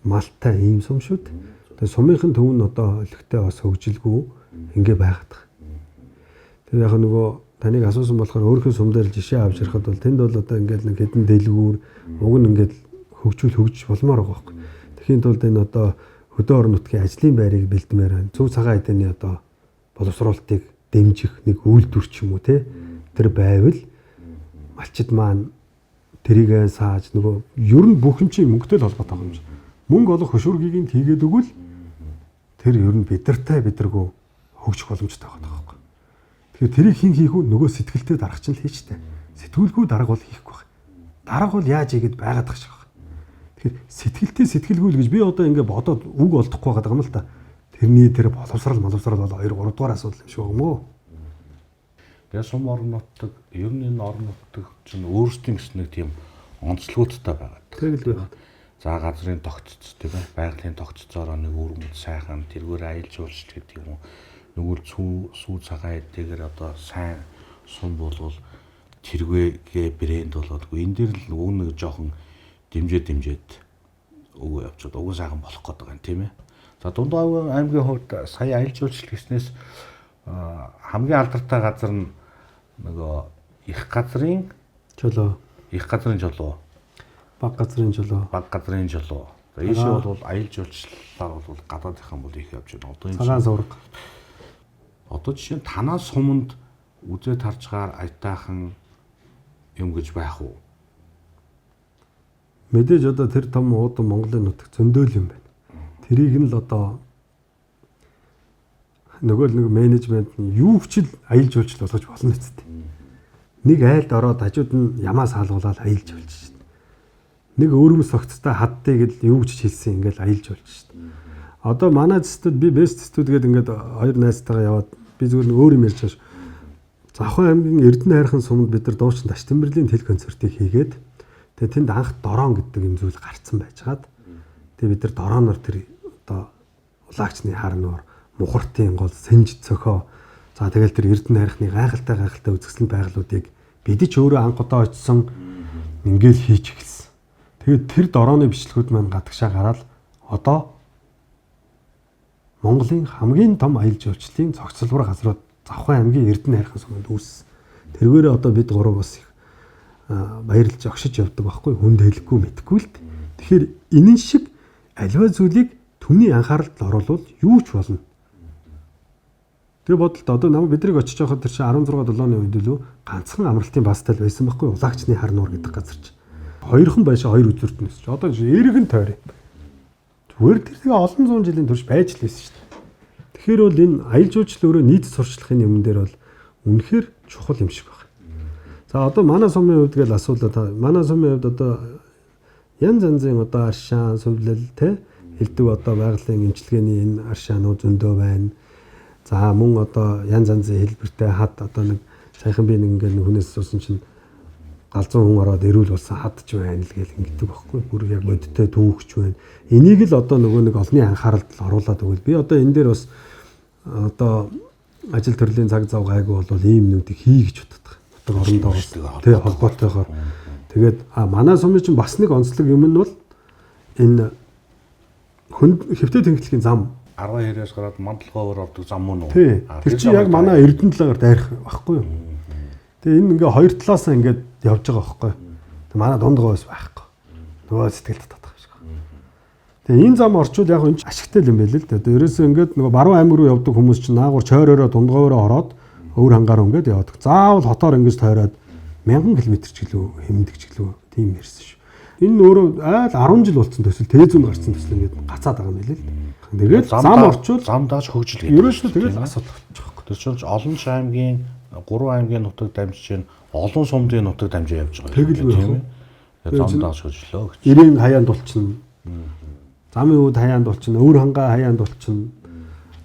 малтай ийм сум шүү дээ. Тэгээ сумынхын төв нь одоо өлегтэй бас хөгжилгүй ингээ байгаад байгаа. Тэр яг нөгөө таныг асуусан болохоор өөрийнхөө сум дээр жишээ авч ярихад бол тэнд бол одоо ингээл нэг хэдэн дэлгүүр уг нь ингээд хөгжиж болмоор байгаа байхгүй. Тэгэхийн тулд энэ одоо хөдөө орон нутгийн ажлын байрыг бэлдмээр байна. Цөв цагаан эдэний одоо боловсруулалтыг дэмжих нэг үйлдвэр ч юм уу те тэр байвал малчид маань тэрийг сааж нөгөө ер нь бүх юм чинь мөнгөтэй л холбоотой юм шиг. Мөнгө олох хөшүүргийг нь хийгээд өгвөл тэр ер нь бидэртэй бидэргүй хөгжих боломжтой байгаа байхгүй. Тэгэхээр тэрийг хэн хийх вэ? Нөгөө сэтгэлтэй дарга чинь л хийж тээ. Сэтгүүлгүй дарга бол хийхгүй байх. Дарга бол яаж хийгээд байгаад тах шиг байна. Тэгэхээр сэтгэлтэй сэтгэлгүй л гэж би одоо ингээ бодоод үг олдохгүй байгаа юм л та. Тэрний тэр боловсрал бол 2 3 дугаар асуудал юм шиг байгаа юм уу? Тэгээ сум орон нутаг, ер нь энэ орон нутаг чинь өөрсдийн гэсэн нэг тийм онцлогтой байгаа. Тэгэл байх. За газрын тогтцоо тийм ээ, байгалийн тогтцоороо нэг өргөмж сайхан тэргээр аялал жуулчлал гэдэг юм уу. Нөгөө сүү цагаан эдгээр одоо сайн сум болвол тэрвэгээ брэнд болоодгүй. Энэ дээр л нөгөө нэг жоохон дэмжээд өгөө явчихад уг сайхан болох гээд байгаа юм тийм ээ. За Дундгов аймгийн хувьд сая аялал жуулчлал гэснээс хамгийн алдартай газар нь нөгөө их газрын чулуу, их газрын чулуу, баг газрын чулуу, баг газрын чулуу. За ийшээ бол аялал жуулчлалаар бол гадаадынхан бол их явж байна. Одоо энэ цагаан сувраг. Одоо жишээ нь танаа суманд үзээ таржгаар аятайхан юм гэж байх уу? Мэдээж одоо тэр том уудам Монголын нутаг зөндөөл юм байна. Тэрийг нь л одоо нөгөө л нэг менежмент нь юу ч л аялал жуулчлал болгож болно үсттэй. Нэг айлд ороод хажууд нь ямаа саалгуулаад аялал жуулч шít. Нэг өөрөмс согттой хаддыг л юу гэж хэлсэн ингээл аялал жуулч шít. Одоо манай студ би бест студ гэдэг ингээд хоёр найзтайгаа яваад би зүгээр нэг өөр юм ярьж байгаа. Завхан аймгийн Эрдэнэ хайрхан суманд бид нар дуучин Таш Тэмбэрлийн тэл концертыг хийгээд тэгээ тэнд анх дорон гэдэг юм зүйл гарцсан байжгаад тэгээ бид нар дороноор тэр одоо улаагчны харнуур мухартын гол сэнж цохоо за тэгэл тэр Эрдэнэ хайрхны гайхалтай үзэсгэлэн байгалуудыг бид ч өөрөө анх удаа очисон ингээл хийж эхэлсэн. Тэгээд тэр дорооны бичлэгүүд маань гадагшаа гараад одоо Монголын хамгийн том аялал жуулчлалын цогцлбор газрууд Завхан аймгийн Эрдэнэ хайрхан суманд үүссэн. Тэргээрээ одоо бид гурав бас их баярлж огшиж явдаг байхгүй хүнд хэлэхгүй мэдхгүй л. Тэгэхээр энэ шиг аливаа зүйлийг түмний анхааралд оруулвал юу ч болно. Тэр бодолд одоо нам бидрийг очиж байхад тэр чинь 16 7 оны үед лөө ганцхан амралтын бастай л байсан байхгүй улагчны хар нуур гэдэг газар чинь. Хоёрхан байшаа хоёр үзүрт нь өсч. Одоо эргэн тойр юм. Зүгээр тэр тэгээ олон зуун жилийн турш байж л байсан шүү дээ. Тэгэхээр бол энэ аялал жуулчлал өөрөө нийт сурчлахын юмн дээр бол үнэхээр чухал юм шиг байна. За одоо манай сумын хувьд гэж асуулаа та. Манай сумын хувьд одоо янз янзын одоо аршаан, сувлал те элдв одоо байгалийн эмчилгээний энэ аршаанууд зөндөө байна. За мөн одоо янз янзын хэлбэртэй хад одоо нэг саяхан би нэг ингээд хүнээс асуусан чинь галзуу хүн ороод эрүүл болсон хад ч байна л гэл ингэдэг байхгүй. Бүр яг бодиттой түүхч байна. Энийг л одоо нөгөө нэг олонний анхааралд л оруулаад өгвөл би одоо энэ дээр бас одоо ажил төрлийн цаг зав гайгүй бол ийм нүдийг хий гэж боддог. Нутаг орондоо тий холбоотойгоор. Тэгээд манай сумын чинь бас нэг онцлог юм нь бол энэ хүнд хэвтэ тэнхлэхийн зам 12-ээс гараад Мандлогоор ордог зам мөн үү? Тий. Тэр чинь яг манай Эрдэнэ талаар дайрах байхгүй юу? Тэгээ энэ ингээ хоёр талаас нь ингээд явж байгаа байхгүй юу? Тэгээ манай дундгоос байхгүй. Нөгөө сэтгэл татах юм шиг. Тэгээ энэ зам орчвол яг энэ ашигтай юм байл л дээ. Тэгээ ерөөсөө ингээд нөгөө баруун аймаг руу явдаг хүмүүс чинь наагур чойроороо дундгоороо ороод өвөр хангаар ингээд явдаг. Заавал хотоор ингэж тойроод 1000 км ч гэлөө хэмндэг ч гэлөө тийм ярьсан шүү. Энэ өөрөө айл 10 жил болсон төсөл Тэзүүн гарсан төсөл ингээд гацаад байгаа юм байл л дээ. Тэгээд зам орчвол зам дааж хөгжил гэдэг. Ерөөсөө тэгэл асуудал болчих واخ. Тэр чинь олон аймгийн 3 аймгийн нутаг дамжиж чинь олон сумдын нутаг дамжиж явж байгаа. Тэгэл тийм ээ. Зам дааж хөгжлөө гэж. Ирээн хаяанд болчихно. Замын үүд хаяанд болчихно, өвөр хангаа хаяанд болчихно.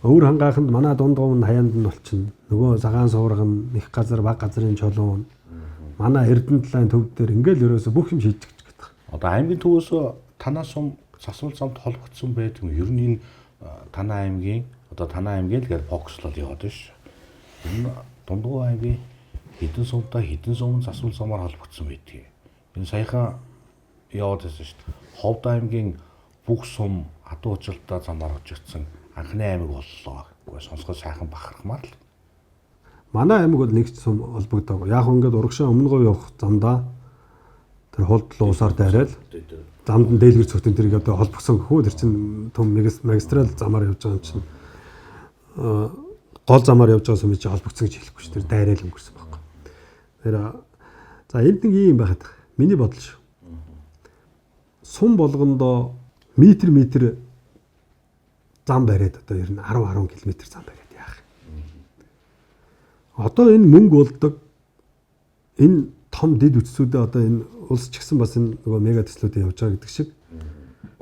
Өвөр хангааханд манай дундгов нь хаяанд нь болчихно. Нөгөө цагаан суурга нь их газар баг газрын чулуун. Манай Эрдэнэ талын төв дээр ингээл ерөөсөө бүх юм шийдчих гэдэг. Одоо аймгийн төвөөс танаа сум засвал замд холбогдсон байдаг юм. Ер нь энэ танаа аймгийн одоо танаа аймгийн л гэж фокуслол яваад байна ш. Энэ Дундгов аймгийн хэдэн сумтай хэдэн сум засвал замаар холбогдсон байдгийг. Энэ саяхан яваад байсан шүү дээ. Ховд аймгийн бүх сум адуу ужилтаа замаар хожигдсон анхны аймаг боллоо гэхгүй сонсгоо сайхан бахархмаар л. Манай аймаг бол нэг ч сум холбогдоогүй. Яг ингээд урагшаа өмнө говь явах замдаа тэр хулдлуу усаар дайрал. Замд нь дээлгэр цогтөн тэрийг одоо холбогсон гэхүү тэр чинь том магистрал замаар явж байгаа юм чинь гол замаар явж байгаа сумыг чи холбогдсон гэж хэлэхгүй ш. Тэр дайраал өнгөрсөн байхгүй. Тэр за энд нэг юм байхад миний бодол шүү. Сум болгондоо метр метр зам бариад одоо ер нь 10 10 км зам бариад яах юм. Одоо энэ мөнгө болдог энэ том дэд үтсүүдээ одоо энэ улс ч гэсэн бас энэ нөгөө мега төслүүдэд явж байгаа гэдэг шиг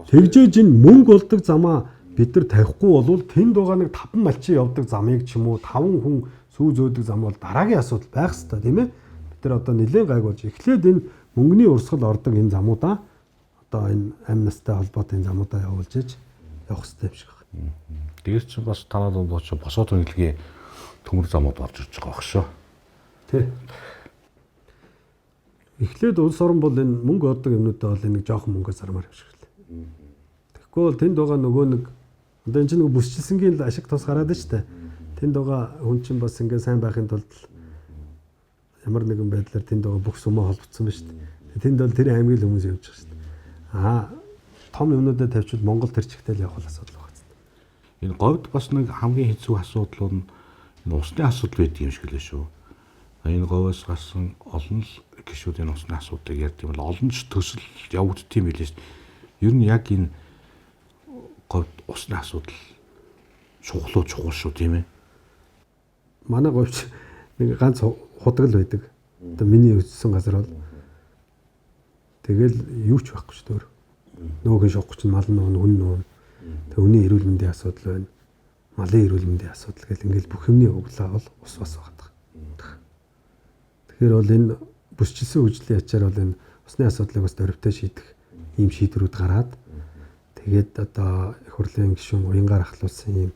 тэгжээж энэ мөнгө болдог замаа бид нар тавихгүй болвол тэнд байгаа нэг 5 малчин явдаг замыг ч юм уу 5 хүн сүү зөөдөг зам бол дараагийн асуудал байх хэвээр тийм ээ. Бид нар одоо нэлээд гайг болж эхлээд энэ мөнгөний урсгал ордог энэ замуудаа одоо энэ амь настай холбоотой энэ замуудаа явуулж иж явах хэвээр юм шиг байна. Дээр чинь бас танаа дунд очиж босоо түнэлгийн төмөр замууд орж ирж байгаа баг шүү. Тий. Эхлээд улс орон бол энэ мөнгө оддог юмнуудаа бол энэ нэг жоохон мөнгө зармаар юм шиг л. Тэгэхгүй бол тэнд байгаа нөгөө нэг одоо энэ чинь нөгөө бүсчилсэнгийн л ашиг тус гараад шүү дээ. Тэнд байгаа хүн чинь бас ингээ сайн байхын тулд ямар нэгэн байдлаар тэнд байгаа бүх сумаа холбогдсон ба шүү дээ. Тэнд бол тэр аймгийн л хүмүүс явж байгаа шүү дээ. Аа том юмнуудаа тавьчвал Монгол тэр чигтэл явах асуудал байгаа зү. Энэ говьд бас нэг хамгийн хэцүү асуудал нь энэ усны асуудал байдаг юм шиг лээ шүү. Энэ говьоос гарсан олон л гишүүд энэ усны асуудлыг ярьд юм бол олон ч төсөл явагддсан юм билээ шүү. Ер нь яг энэ говьд усны асуудал чухал уу чухал шүү тийм ээ. Манай говьч нэг ганц худаг л байдаг. Одоо миний өссөн газар бол тэгэл юу ч байхгүй шүү дээ. Нөөхөн шохгүй чинь мал нуун, хүн нуун. Тэг хүний эрүүл мэндийн асуудал байна. Малын эрүүл мэндийн асуудал гэл ингээл бүх юмны углаа бол ус бас байгаа. Тэгэхээр бол энэ бүсчилсэн хөгжлийн ачаар бол энэ усны асуудлыг бас дөрвтэй шийдэх ийм шийдвэрүүд гараад тэгээд одоо их хурлын гишүүн уянгаар ахлуулсан ийм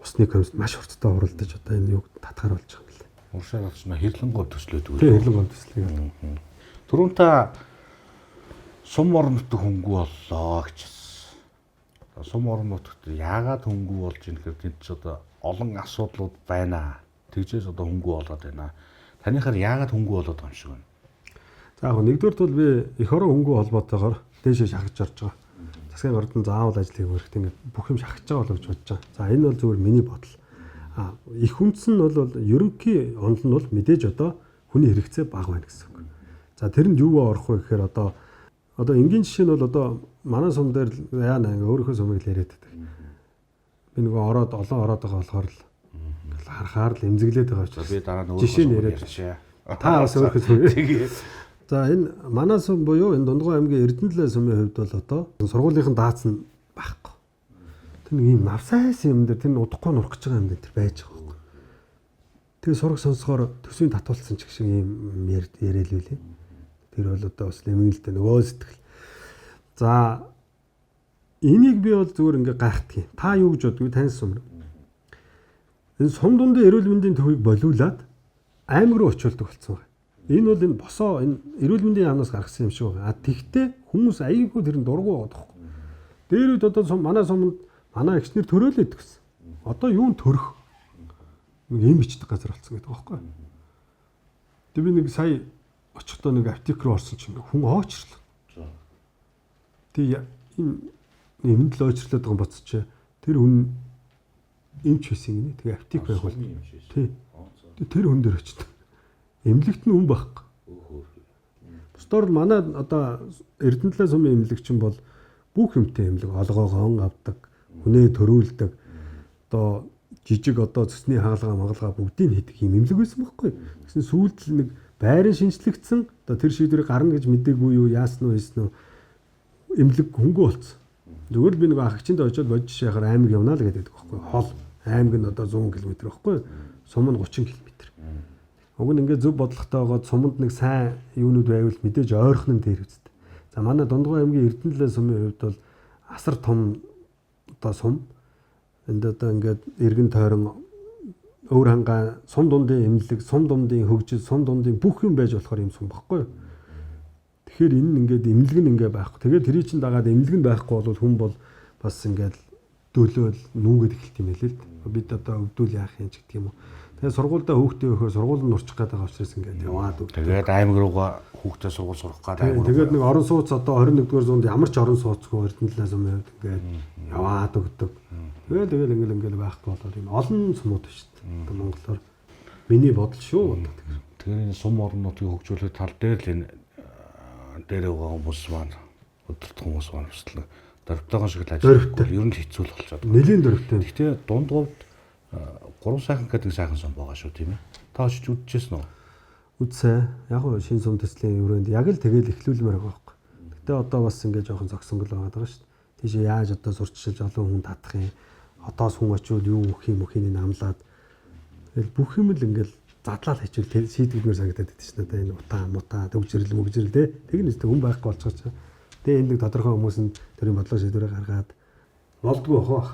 усны комисс маш хурдтай хуралдаж одоо энэ юг татгаар болж байгаа юм лээ. Уршаа гарчна хэрлэн говь төслөөд үү? Тийм хэрлэн говь төслийг. Түрүүн та сум орон нутаг хөнгүү боллоо гэжсэн. Сум орон нутагт яагаад хөнгүү болж ийн гэхээр тэнд ч одоо олон асуудлууд байна. Тэгжээс одоо хөнгүү болоод байна. Таныхаар яагаад хөнгүү болоод байгаа юм шиг байна? За яг нэгдүгээрт бол би эх орон хөнгүү холбоотойгоор дээшээ шахаж орж байгаа. Засгийн газар заавал ажил хийх хэрэгтэй ингээд бүх юм шахаж байгаа болов гэж бодож байгаа. За энэ бол зүгээр миний бодол. А их үндэс нь бол ерөнхий онол нь бол мэдээж одоо хүний хэрэгцээ бага байна гэсэн үг. За тэрэнд юу орох вэ гэхээр одоо энгийн жишээ нь бол одоо манай сум дээр яана ингээ өөрийнхөө сумыг л яриад байдаг. Би нөгөө ороод олон ороод байгаа болохоор л харахаар л эмзэглээд байгаа учраас би дараа нь жишээ нь яриад ярьчаа. Та бас өөрийнхөө сум. За энэ манай сум буюу энэ Дундгой аймгийн Эрдэнэлээ сумын хувьд бол одоо сургуулийнхан даацсан байхгүй. Тэр нэг юм навсайсан юм дээр тэр нь удахгүй нурах гэж байгаа юм дээр тэр байж байгаа байхгүй. Тэгээ сураг сонсохоор төсвийн татуулсан ч гэх шиг юм яриад л үлээ. Тэр бол одоо бас нэмэгдэлтэй нөгөө сэтгэл. За энийг би бол зүгээр ингээ гайхдаг юм. Та юу гэж боддог вэ? Тань сум. Энэ сум дундын эрүүл мэндийн төвийг болиулаад аймаг руу очиулдаг болсон байна. Энэ бол энэ босоо энэ эрүүл мэндийн яамнаас гаргасан юм шиг байна. А тэгтээ хүмүүс аяйгүй тэр нь дургу байгаа байхгүй. Дээр үед одоо манай суманд манай эгчнэр төрөөлөд гэсэн. Одоо юун төрөх нэг юм бичдэг газар болсон гэдэг байхгүй. Тэг би нэг сая очихдоо нэг аптек руу орсон чинь хүн оочирлоо. Тэг энэ эмнэл оочирлоод байгаа боцч тэр хүн эмч байсан гинэ. Тэгээ аптек байгуул. Тий. Тэр хүн дээр очсон. Эмнэлэгт нь хүн байхгүй. Бусдаар манай одоо Эрдэнэлээ сумын эмнэлэг чинь бол бүх юмтай эмнэлэг, олгоогоон авдаг, хүнээ төрүүлдэг. Одоо жижиг одоо цөсний хагалгаа магалгаа бүгдийг хийдэг юм эмнэлэг байсан байхгүй. Тэгсэн сүүлд л нэг байран шинжлэгдсэн. Одоо тэр шийдвэрийг гарна гэж мдээгүй юу, яасан уу, хийсэн үү? Эмнэлэг хөнгөө болцсон. Зүгээр л би нэг ах эгчиндээ очиод бодж шахаар аймаг явна л гэдэг байхгүй. Хол аймаг нь одоо 100 км байхгүй. Сум нь 30 км. Уг нь ингээд зөв бодлоготой байгаад суманд нэг сайн юунууд байвал мэдээж ойрхон нь дээр үсттэй. За манай Дундгой аймгийн Эрдэнэлээ сумын хувьд бол асар том одоо сум. Энд одоо ингээд эргэн тойрон өвөр хангаа сум дундын эмнэлэг, сум дундын хөгжил, сум дундын бүх юм байж болохоор юм сум баггүй юу? Тэгэхээр энэ нь ингээд эмнэлэг нь ингээд байхгүй. Тэгээд тэрий чинь дагаад эмнэлэг нь байхгүй бол хүн бол бас ингээд өвдөөлөөл нүүгээд эхэлт юм хэлээ л дээ. Бид одоо өвдөөл яах юм ч гэдэг юм уу. Тэгээ сургуульдаа хүүхдээ өгөхөөр сургууль нь урчих гээд байгаа учраас ингээд яваад өгдөг. Тэгээд аймаг руугаа хүүхдээ сургууль сурах гээд аймаг руу. Тэгээд нэг орон сууц одоо 21-р зуунд ямар ч орон сууцгүй Эрдэнэ сумын хувьд ингээд яваад өгдөг. Тэгээд тэгэл ингээл байхгүй болоод юм олон сумууд байна шүү дээ. Одоо монголоор миний бодол шүү. Тэгэхээр энэ сум орон нутгийг хөгжүүлэх тал дээр л энэ дээр байгаа хүмүүс маань өдөрт хүмүүс маань хүслэг дөрвтойгон шиг л ажиллах. Ер нь хэцүү л болчиход. Нэлийн дөрвтэй. Гэхдээ дунд говьд 3 сайхан гэдэг сайхан сум байгаа шүү, тийм ээ. Та очиж үзчихсэн үү? Үзсэн. Яг нь шинэ сум төслийн өрөөнд яг л тэгэл эхлүүлмээр байгаа байхгүй. Гэтэ одоо бас ингэ жоохон зогсонгол байгаа даа шүү дээ. Тийшээ яаж одоо сурчилж олон хүн татах юм. Хотоос хүн очивол юу өгөх юм өхийг намлаад тэгэл бүх юм л ингээл задлал хичүүл шийдэгдмээр санагдаад байдаг шнэ надаа энэ утаа мутаа төгжрөл мөгжрөл те тэг нэг хүн байхгүй болчихож. Тэгээ энэ нэг тодорхой хүмүүс нь тэрийн бодлого шийдвэрээ гаргаад болдгоо бах.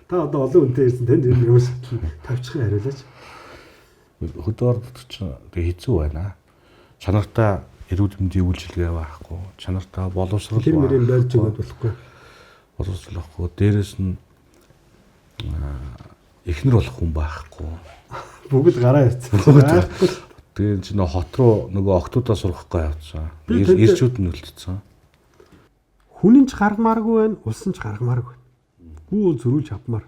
Та одоо олон хүнтэй ирсэн танд энэ юм шиг тавьчихын хариулаач. Хөдөө ордод чинь тэг хэцүү байна. Чанартай эрүүл мэндийн үйлчилгээ байхгүй, чанартай боловсрол тэр мөрийн барьж өгöd болохгүй. Боловсрол байхгүй. Дээрээс нь эхнэр болох хүн байхгүй. Бүгд гараа явцсан. Тэгээ энэ чинь хот руу нөгөө октоудаа сурах гээ явцсан. Ирчүүд нь үлдсэн. Хүн нь ч гаргамааргүй байна, улс нь ч гаргамааргүй байна. Гүү бол зөрүүлж авмаар.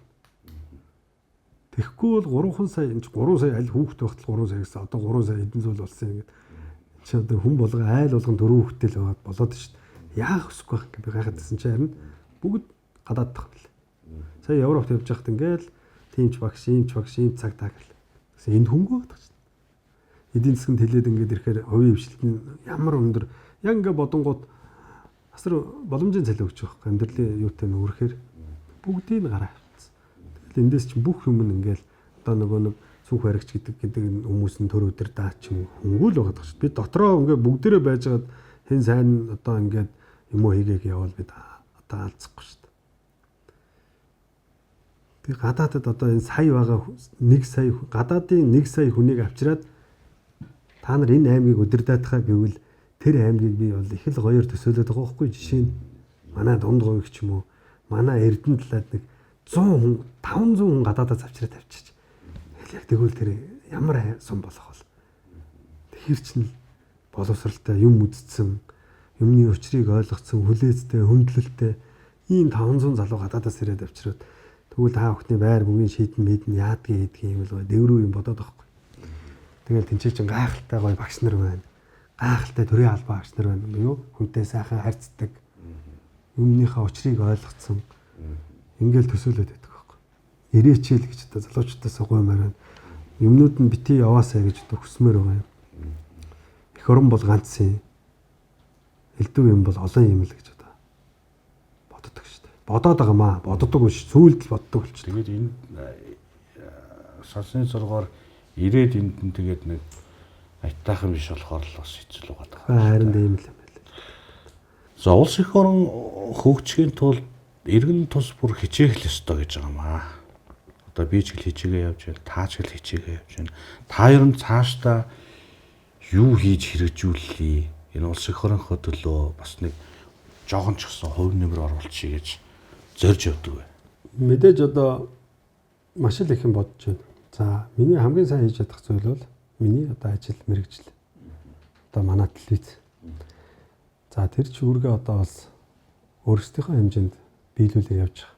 Тэгэхгүй бол 3 сая энэ ч 3 сая аль хүүхэд багтал 3 сая гэсэн одоо 3 сая хэдэн зүйл болсон юм ингээд. Чи одоо хүн болго айл болгон дөрөв хүүхэдтэй л байгаад болоод шүү дээ. Яах өсөхгүй байх гэж би гайхаад байсан чи харин бүгд гадаад тах мэл. Сая Европт явж байхад ингээл тийм ч багш, ийм ч багш, ийм цаг таа гэл. Тэгсэн энд хөнгөө байдаг чинь. Эдийн засгийн тэлээд ингээд ирэхээр хувийн хвшлэлт нь ямар өндөр яг ингээд бодонгууд асар боломжийн цалин өгч байгаа байхгүй амьдралын юутай нүүрэхээр бүгдийг нь гараа авчихсан. Тэгэл эндээс чинь бүх юм нь ингээл одоо нөгөө нэг сүх баригч гэдэг хүмүүс нь төр өдөр даа ч юм хөнгөө л байгаа шүү. Би дотроо ингээд бүгдээрээ байжгаад хэн сайн одоо ингээд юм уу хийгээг явбал бид одоо алцахгүй шүү. Би гадаадад одоо энэ сая байгаа 1 сая гадаадын 1 сая хүнийг авчираад та нар энэ аймгийг удирдаадхаа гэвэл тэр аймгийг би бол их л гоёор төсөөлөд байгаа байхгүй жишээ нь манай дунд говь ч юм уу манай Эрдэнэ талаад нэг 100 хүн 500 хүн гадаадаас авчираад тавьчих. Тэгэл яг тэгвэл тэр ямар сум болох вэ? Тэр чинь боловсралтай юм үдцсэн, юмны учрыг ойлгоцсон, хүлээцтэй, хүндлэлтэй ийм 500 залуу гадаадаас ирээд авчираад тэгвэл та бүхний байр бүгийн шийдэн мэдэн яадгийг хийдгийг юм л гой дэврүү юм бодоод байхгүй. Тэгэл тэнцээ чинь гайхалтай гоё багш нар байна. Гайхалтай төрийн албан багш нар байна. Юу хүнтэй сайхан харьцдаг. Юмныхаа учрыг ойлгоцсон. Ингээл төсөөлөд байдаг байхгүй. Ирээчээл гэж одоо залуучуудаас гуймаар байна. Юмнууд нь бити яваасаа гэж одоо хүсмээр байгаа юм. Эх орон бол ганц юм. Элдв юм бол олон юм л гэж одоо боддог шүү дээ. Бодоод байгаа маа. Боддог биш. Сүүлд л боддог болчих. Тэгээд энэ сансны зургаар ирээд энд нь тэгээд нэг айтайхан биш болохоор л бас хэцүү л байгаа. Харин тийм л юм байна. За улс эх орон хөгжихийн тулд иргэн тус бүр хичээх л ёстой гэж байгаа маа. Одоо би ч гэл хичээгээ явж байна, та ч гэл хичээгээ явж байна. Та ер нь цаашдаа юу хийж хэрэгжүүллээ? Энэ улс эх орныхоо төлөө бас нэг жоохон ч гэсэн хувь нэмэр оруулчихъя гэж зорж явдаг бай. Мэдээж одоо маш их юм бодож байна. За миний хамгийн сайн хийж чадах зүйл бол миний одоо ажил мэргэжил. Одоо манай телевиз. За тэр ч үүргээ одоо бас өөрсдийнхөө хэмжээнд биелүүлээ явж байгаа.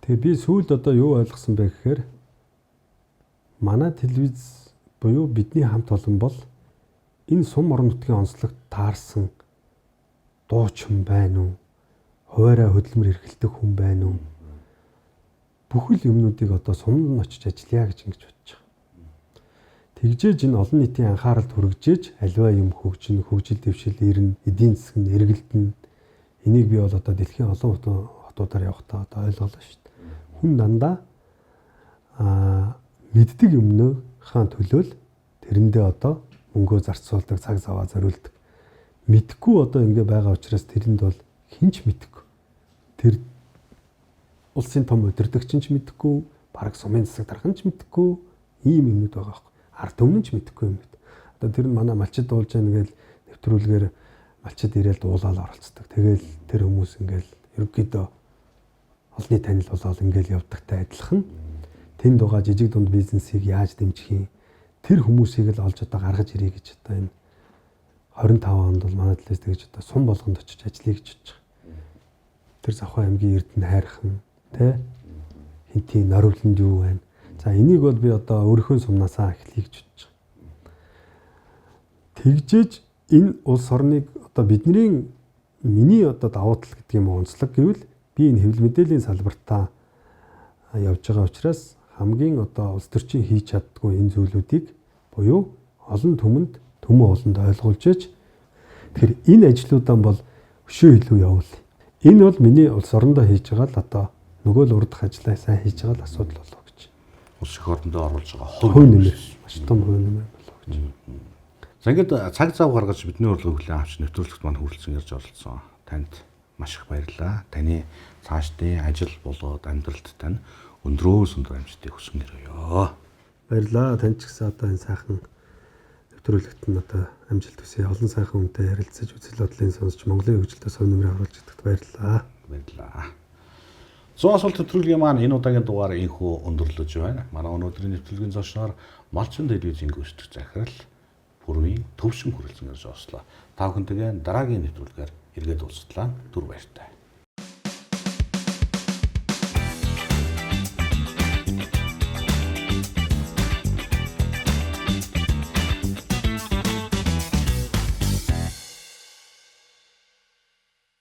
Тэгээ би сүүлд одоо юу ойлгосон бэ гэхээр манай телевиз буюу бидний хамт олон бол энэ сум орон нутгийн онцлогт таарсан дуучин байна уу? Хуваараа хөдөлмөр эрхэлдэг хүн байна уу? Бүхэл юмнуудыг одоо сумд нь очиж ажиллая гэж ингэж бодож байгаа. Тэгжээж энэ олон нийтийн анхааралд хүргэжээж аливаа юм хөгжин, хөгжил дэвшил ирнэ, эдийн засаг нь эргэлдэнэ. Энийг би бол одоо дэлхийн олон хотуудаар явахдаа одоо ойлголоо шүү дээ. Хүн дандаа мэддэг юмныхаа төлөө л тэрэндээ одоо мөнгөө зарцуулдаг, цаг заваа зориулдаг. Мэдхгүй одоо ингэ байгаа учраас тэрэнд бол хэн ч мэдэхгүй. Тэр улсын том удирдагч ч мэдэхгүй, бараг сумын засаг дарган ч мэдэхгүй ийм юмнууд байгаа байхгүй. Ард түмэн ч мэдэхгүй юм. Одоо тэр нь манай малчид дуулж яана гэж нэвтрүүлгээр малчид ирээл дуулаад оролцдог. Тэгэл тэр хүмүүс ингээл ерөнхийдөө Олонний танил болоод ингээл явдагтай адилхан. Тэнд байгаа жижиг дунд бизнесийг яаж дэмжих юм? Тэр хүмүүсийг л олж одоо гаргаж ирье гэж одоо энэ 25 онд бол манай телевиз тэгж одоо сум болгонд очиж ажиллая гэж бодож байгаа. Тэр Завхаа аймгийн Эрдэнэ хайрхан тэ хинтийн норивлонд юу байна? За энийг бол би одоо өөрийнхөө сумнаасаа эхлэе гэж бодож байгаа. Тэгжээж энэ улс орныг одоо бидний миний одоо давуу тал гэдэг юм уу онцлог гэвэл би энэ хэвлэл мэдээллийн салбартаа явж байгаа учраас хамгийн одоо улс төрчийн хийж чаддгүй энэ зүйлүүдийг буюу олон түмэнд түмэн олонд ойлгуулж ээж тэгэхээр энэ ажлуудаа бол өшөө илүү явуул. Энэ бол миний улс орондоо хийж байгаа л одоо нөгөө л урдах ажлаа сайн хийж байгаа л асуудал болов гэж. Улс эх орнондоо оруулж байгаа хувь нэмэр маш том хувь нэмэр болов гэж. За ингээд цаг зав гаргаж бидний урилгыг хүлээн авч нэвтрүүлэгт маань хүрэлцэн ирж оролцсон. Танд маш их баярлалаа. Таны цаашдын ажил болоод амьдралд тань өндрөөс өндөр амжилтыг хүсэн өрөөе. Баярлалаа. Танд ч гэсэн одоо энэ сайхан нэвтрүүлэгт нь одоо амжилт хүсье. Олон сайхан хүнтэй ярилцаж үзэл бодлын сонсч Монголын хөгжилдөө сов нэмрээ оруулж чадагт баярлалаа. Баярлалаа. 100 асуулт нэвтрүүлгийн маань энэ удаагийн дугаар инхүү өндөрлөж байна. Манай өнөөдрийн нэвтрүүлгийн зочноор Малчин телевизийн гүйцэтгэх захирал Пүрвийн төвшин хүрэлцэн ирж ослоо. Та бүхэнтэйгээ дараагийн нэвтрүүлгээр эргээд уулзтлаа. Түр баяртай.